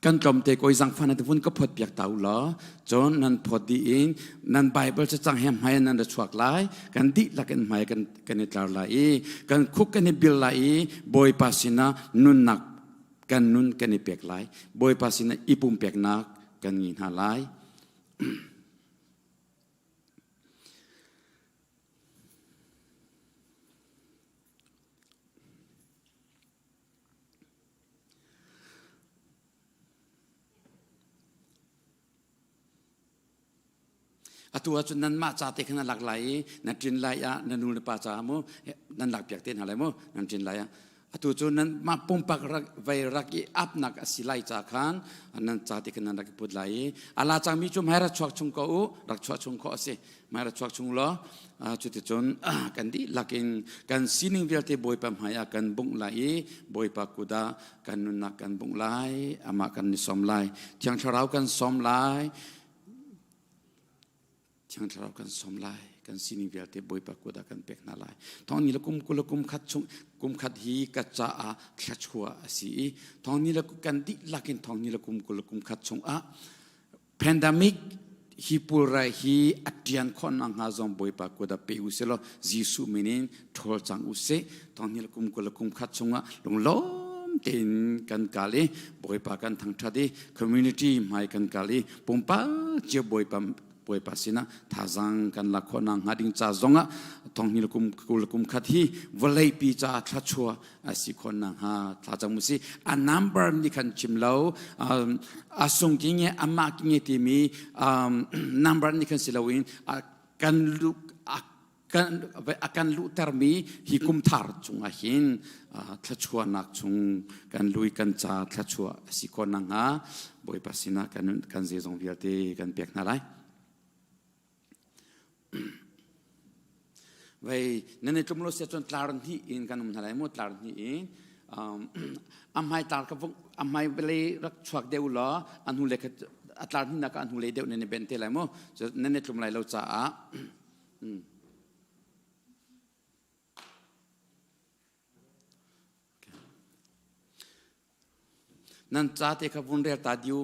Kan tlawmte koi zangfan na vun ka phot piak ta u law cun nan phot dih in nan Bible cacang he hmai nan ra chuak lai kan dihlak in hmai kan kan i tlar lai i kan khuk kan i bil lai i Bawipa sinah nunnak kan nun kan i pek lai Bawipa sinah i pumpeknak kan ngei hna lai. Atu ahcun nanmah ca te khan na lak lai i na ṭin lai ah na nu le pa caah mu nan lak piak te hna lai mu nan ṭin lai ah Atu cu nan mah pumpak rak vei rak i apnak a si lai ca khan nan ca ti khan nan rak i put lai i ala cangmi cu hmai rak chuak chung ko u rak chuah chung khawh a si hmai rak chuak chung law cuticun kan dihlak in kan sining vialte Bawipa hmai ah kan bungh lai i Bawipa kut ah kan nunnak kan bungh lai amah kan i sawm lai Thiang Thlarau kan sawm lai Thiang Thlarau kan sawm lai kan sining vialte Bawipa kut ah kan pek hna lai thong ni le kum 20 le kum khat chung kum khat hi ka caah thluachuah a si i thong ni le kan dihlak in thong ni le kum 20 le kum khat chung ah pandemic hi pulrai hi a ṭian khawh nakhnga zong Bawipa kut ah pe u sih law Jesuh min in ṭhawl cang u sih thong ni le kum 20 le kum khat chung ah lunglawm tein kan kal i Bawipa kan thangṭhat i community hmai kan kal i pumpak cio Bawipa Bawipa sinah thazaang kan lak khawh nakhnga ding ca zongah thonghni le kum 20 kum khat hi vawleipi caah thluachuah a si khawh nakhnga thla cam usih. A number nih khan chim lo a sung ki nge amah ki nge timi number nih khan si loin kan lu kan a kan luhtermi hi kum thar chungah hin thluachuahnak chung kan lui kan ca thluachuah a si khawh nakhnga Bawipa sinah kan kan zeizong vialte kan pek hna lai. Vei nan i tlum lo sia cun tlar hnih in kan um hna lai mu tlar hnih in a hmai tlar ka vung a hmai lei rak chuak deuh law a hnu le a tlar hnih nak a hnu lei deuh nan i ben te lai mu nan i tlum lai lo caah Nan ca te kha vun rel ta diu.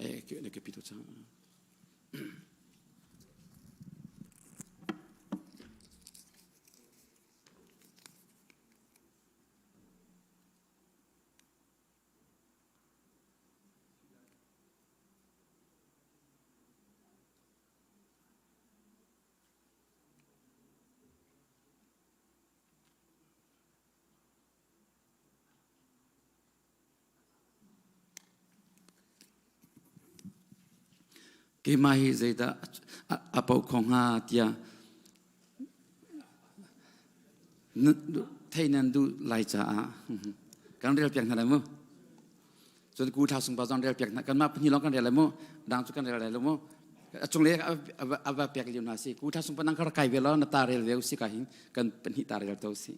Eh, ke ke pito chang. Keimah hi zeidah a paoh kho hnga tiah. Thei nan duh lai caah kan rel piak hna lai mu. Cun ku thla sungpa zong rel piak hna kanmah pahnih lawng kan rel lai mu. Dang cu kan rel lai lo mu. A cunglei a va pek lio hna si. Ku thla sungpa nang kha kai ve lo na ta rel ve u si ka hin kan pahnih ta rel to si.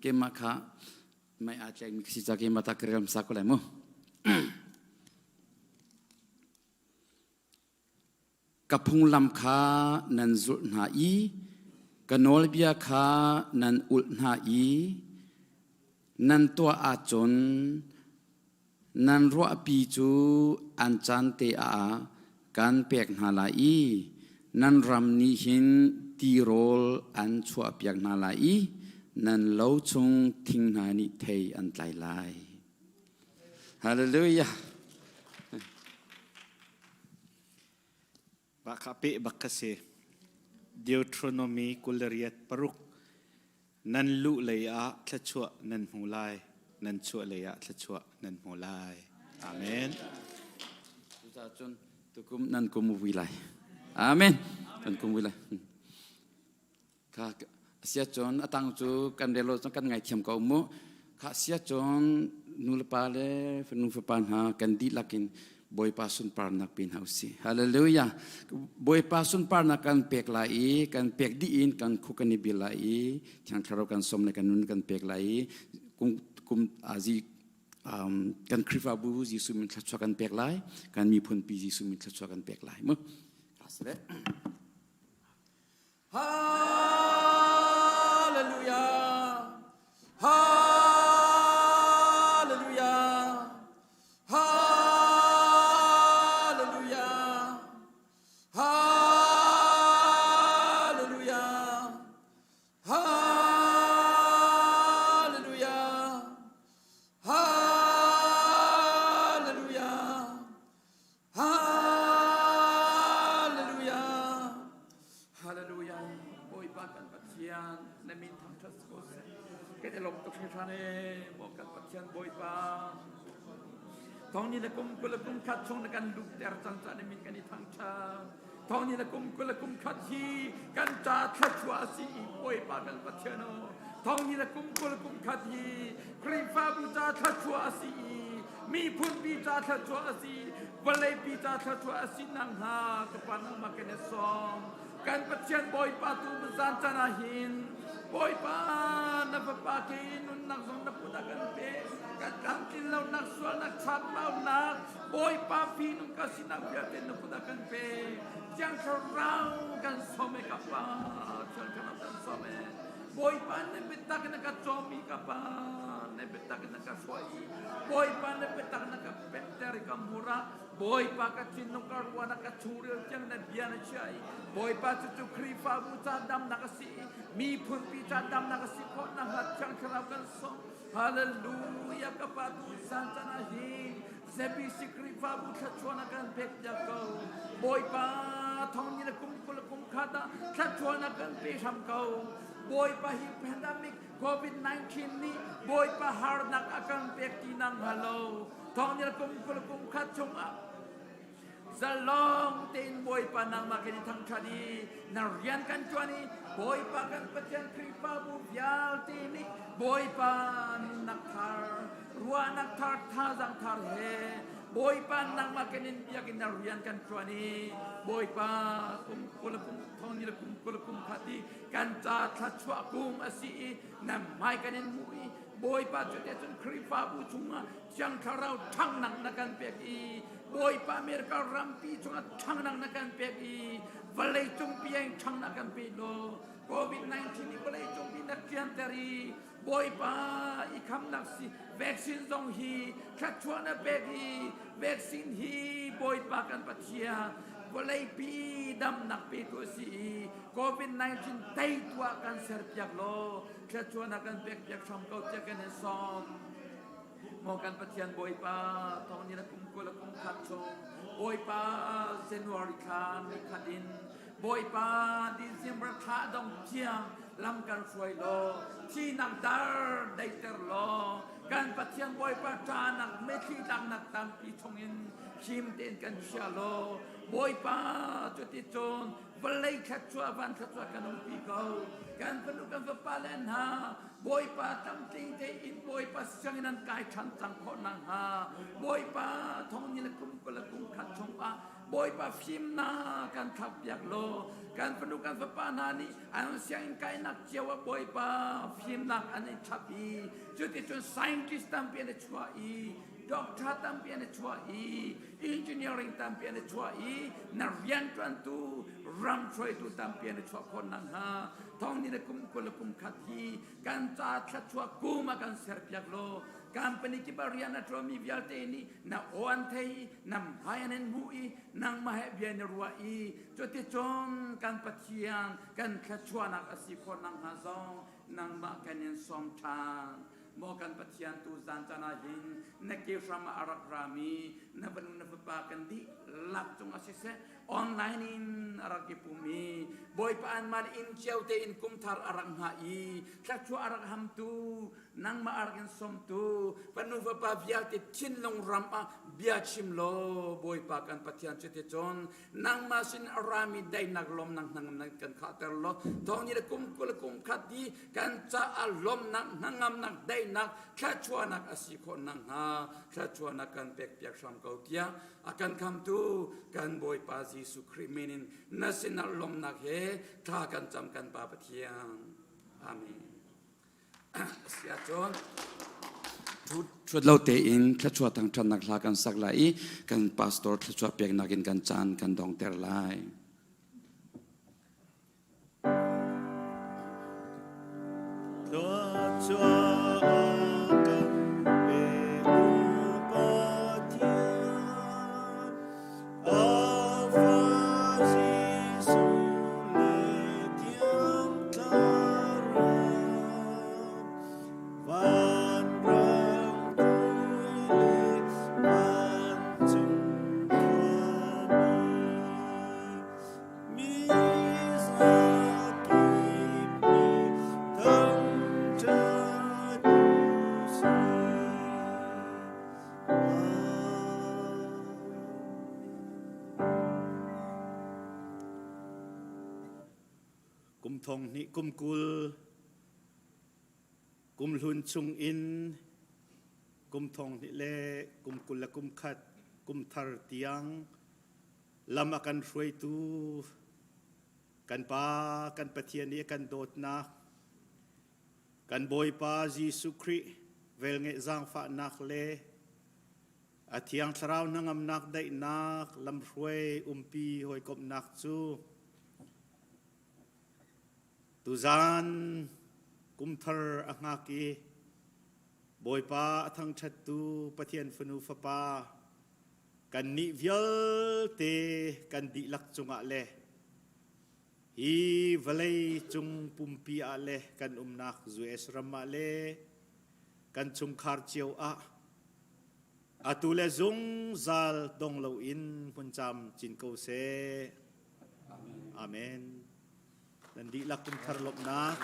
Keimah kha mei aa tlekmi ka si ca keimah ta ka rel hmasa ko lai mu. Ka phunglam kha nan zulh hna i ka nawlbia kha nan ulh hna i nan tuah ahcun nan ruahpi cu an caan te ah kan pek hna lai i nan ram nih hin tirawl an chuahpiak hna lai i nan lo chung thing hna nih thei an tlai lai. Hallelujah. Mah kha peh bak ka si. Deuteronomy 28 nan luh lei ah thluachuah nan hmu lai, nan chuah lei ah thluachuah nan hmu lai. Amen. Cucaah cun tukum nan kum vui lai. Amen. Kan kum vui lai. Kha sia cun a tang cu kan rel lo cun kan ngaithiam ko mu. Kha sia cun nu le pa le fanu fapa hna kan dihlak in Bawipa sunparnak pe hna usih. Hallelujah. Bawipa sunparnak kan pek lai i kan pek dih in kan khuk kan i bil lai i Thiang Thlarau kan som le kan nun kan pek lai i kum kum azi um, kan Khrihfabu Jesuh min thluachuah kan pek lai kan miphun pi Jesuh min thluachuah kan pek lai mu. Hallelujah. Hallelujah. Hallelujah. Hallelujah. Hallelujah. Hallelujah. Hallelujah! Hallelujah! Bawipa kan Pathian, na min thangṭhat ko seh. Kan i lawm tuk hringhran ee, maw kan Pathian Bawipa. Thawng ni le kum 20 le kum khat chung na kan luhter cang ca na min kan i thangṭhat. Thawng ni le kum 20 le kum khat hi kan ca thluachuah a si i Bawipa kan Pathian aw. Thawng ni le kum 20 le kum khat hi Khrihfabu ca thluachuah a si i miphun pi ca thluachuah a si vawleipi ca thluachuah a si nakhnga ka pa nangmah kan i sawm kan Pathian Bawipa tu zan caan ah hin Bawipa na fapa ke nunnak zong na kut ah kan pe kan tlamtlin lonak sualnak chambaunak Bawipa fihnung ka sinak vialte na kut ah kan pe Thiang Thlarau kan sawm e ka pa Thiang Thlarau kan sawm e Bawipa na biatak na ka cawm i ka pa na biatak na ka hruai i Bawipa na biatak na ka pekter i ka hmur ah Bawipa ka thinlung ka ruahnak ka chungril tiang na bia na chia i Bawipa cucu Khrihfabu ca damnak a si i miphun pi ca damnak a si khawh nakhnga Thiang Thlarau kan sawm Hallelujah ka pa tu zan caan ah hin ZBC Khrihfabu thluachuah na kan pek piak ko. Bawipa thong ni le kum 20 kum khat ah thluachuah na kan pe hram ko. Bawipa hi pandemic COVID-19 nih Bawipa harnak a kan pek ti nang halo. Thong ni le kum 20 kum khat chungah zalong tein Bawipa nangmah kan i thangṭhat i na rian kan ṭuan i Bawipa kan Pathian Khrihfabu vialte nih Bawipa nunnak thar ruahnak thar thazaang thar he Bawipa nangmah kan in biak in na rian kan ṭuan i Bawipa kum 20 kum thong ni le kum 20 kum khat i kan ca thluachuah kum a si i na hmai kan in hmuh i Bawipa cu te cun Khrihfabu chungah Thiang Thlarau ṭhangnak na kan pek i Bawipa America rampi chungah ṭhangnak na kan pek i vawlei cungpi in ṭhangnak kan pe law COVID-19 i vawlei cungpi na tlianter i Bawipa i khamnak si vaccine zong hi thluachuah na pek i vaccine hi Bawipa kan Pathian vawleipi damnak petu a si i COVID-19 teitu ah kan serpiak law thluachuah na kan pekpiak hram ko tiah kan in sawm. Maw kan Pathian Bawipa thawng ni na kum 20 le kum khat chung Bawipa January thla ni khat in Bawipa December thla dong tiang lam kan hruai law thihnak dar daihter law kan Pathian Bawipa ṭahnak mitthli tlaknak tampi chungin him tein kan chia law Bawipa cu. Cuticun vawlei thluachuah van thluachuah kan umpi ko. Kan fanu kan fapa le hna Bawipa tlamtling tein Bawipa sianginn an kai ṭhan cang khawh nakhnga Bawipa thong ni le kum 20 le kum khat chungah Bawipa fimnak kan thlakpiak law kan fanu kan fapa hna nih an sianginn kainak cio ah Bawipa fimnak an i chap i cuticun scientist tampi an i chuah i doctor tampi an i chuah i engineering tampi an i chuah i na rianṭuantu ram hruaitu tampi an i chuah khawh nakhnga thong ni le kum 20 le kum khat hi kan ca thluachuah kum a kan serpiak law company kip ah rian a ṭuanmi vialte nih na aw an thei i na hmai an in hmuh i nangmah he bia na ruah i cuticun kan Pathian kan thluachuahnak a si khawh nakhnga zong nangmah kan in sawm ṭhan. Maw kan Pathian tu zan caan ah hin na ke hram ah a rak rami na fanu na fapa kan dihlak cungah siseh online in a rak i pum i Bawipa anmah le inn cio tein kumthar a rak hngah i thluachuah a rak hamtu nangmah a rak in sawmtu fanu fapa vialte thinlung ram ah bia chim law Bawipa kan Pathian cuticun nangmah sin a rami daihnak lawmnak hnangamnak kan khahter law thawng ni le kum 20 le kum khat hi kan caah lawmnak hnangamnak daihnak thluachuahnak a si khawh nakhnga thluachuahnak kan pekpiak hram ko tiah a kan khamtu kan Bawipa Jesuh Khrih min in na sinah lawmnak he thla kan cam kan Pa Pathian. Amen. Siahcun Ṭhuat lo tein thluachuah thangṭhatnak hla kan sak lai i kan pastor thluachuah peknak in kan caan kan dongter lai. Thluachuah kan petu Pathian, a fa Jesuh le Thiang Thlarau, vanrang tui le vancung khuami, mi zakip nih thangṭhat u sih. Kum thong hnih kum 20 kum hlun chung in kum thong hnih le kum 21 kum thar tiang lam a kan hruaitu kan Pa kan Pathian nih a kan dawtnak kan Bawipa Jesuh Khrih velngeih zaangfahnak le a Thiang Thlarau hnangamnak daihnak lamhruai umpi hawikomhnak cu tuzaan kumthar a hngak i Bawipa a thangṭhattu Pathian fanu fapa kannih vialte kan dihlak cungah le hi vawlei cung pumpi ah le kan umnak US ram ah le kan chungkhar cio ah atu le zungzal dong loin hmun cam cin ko seh. Amen. Nan dihlak kumthar lawmhnak.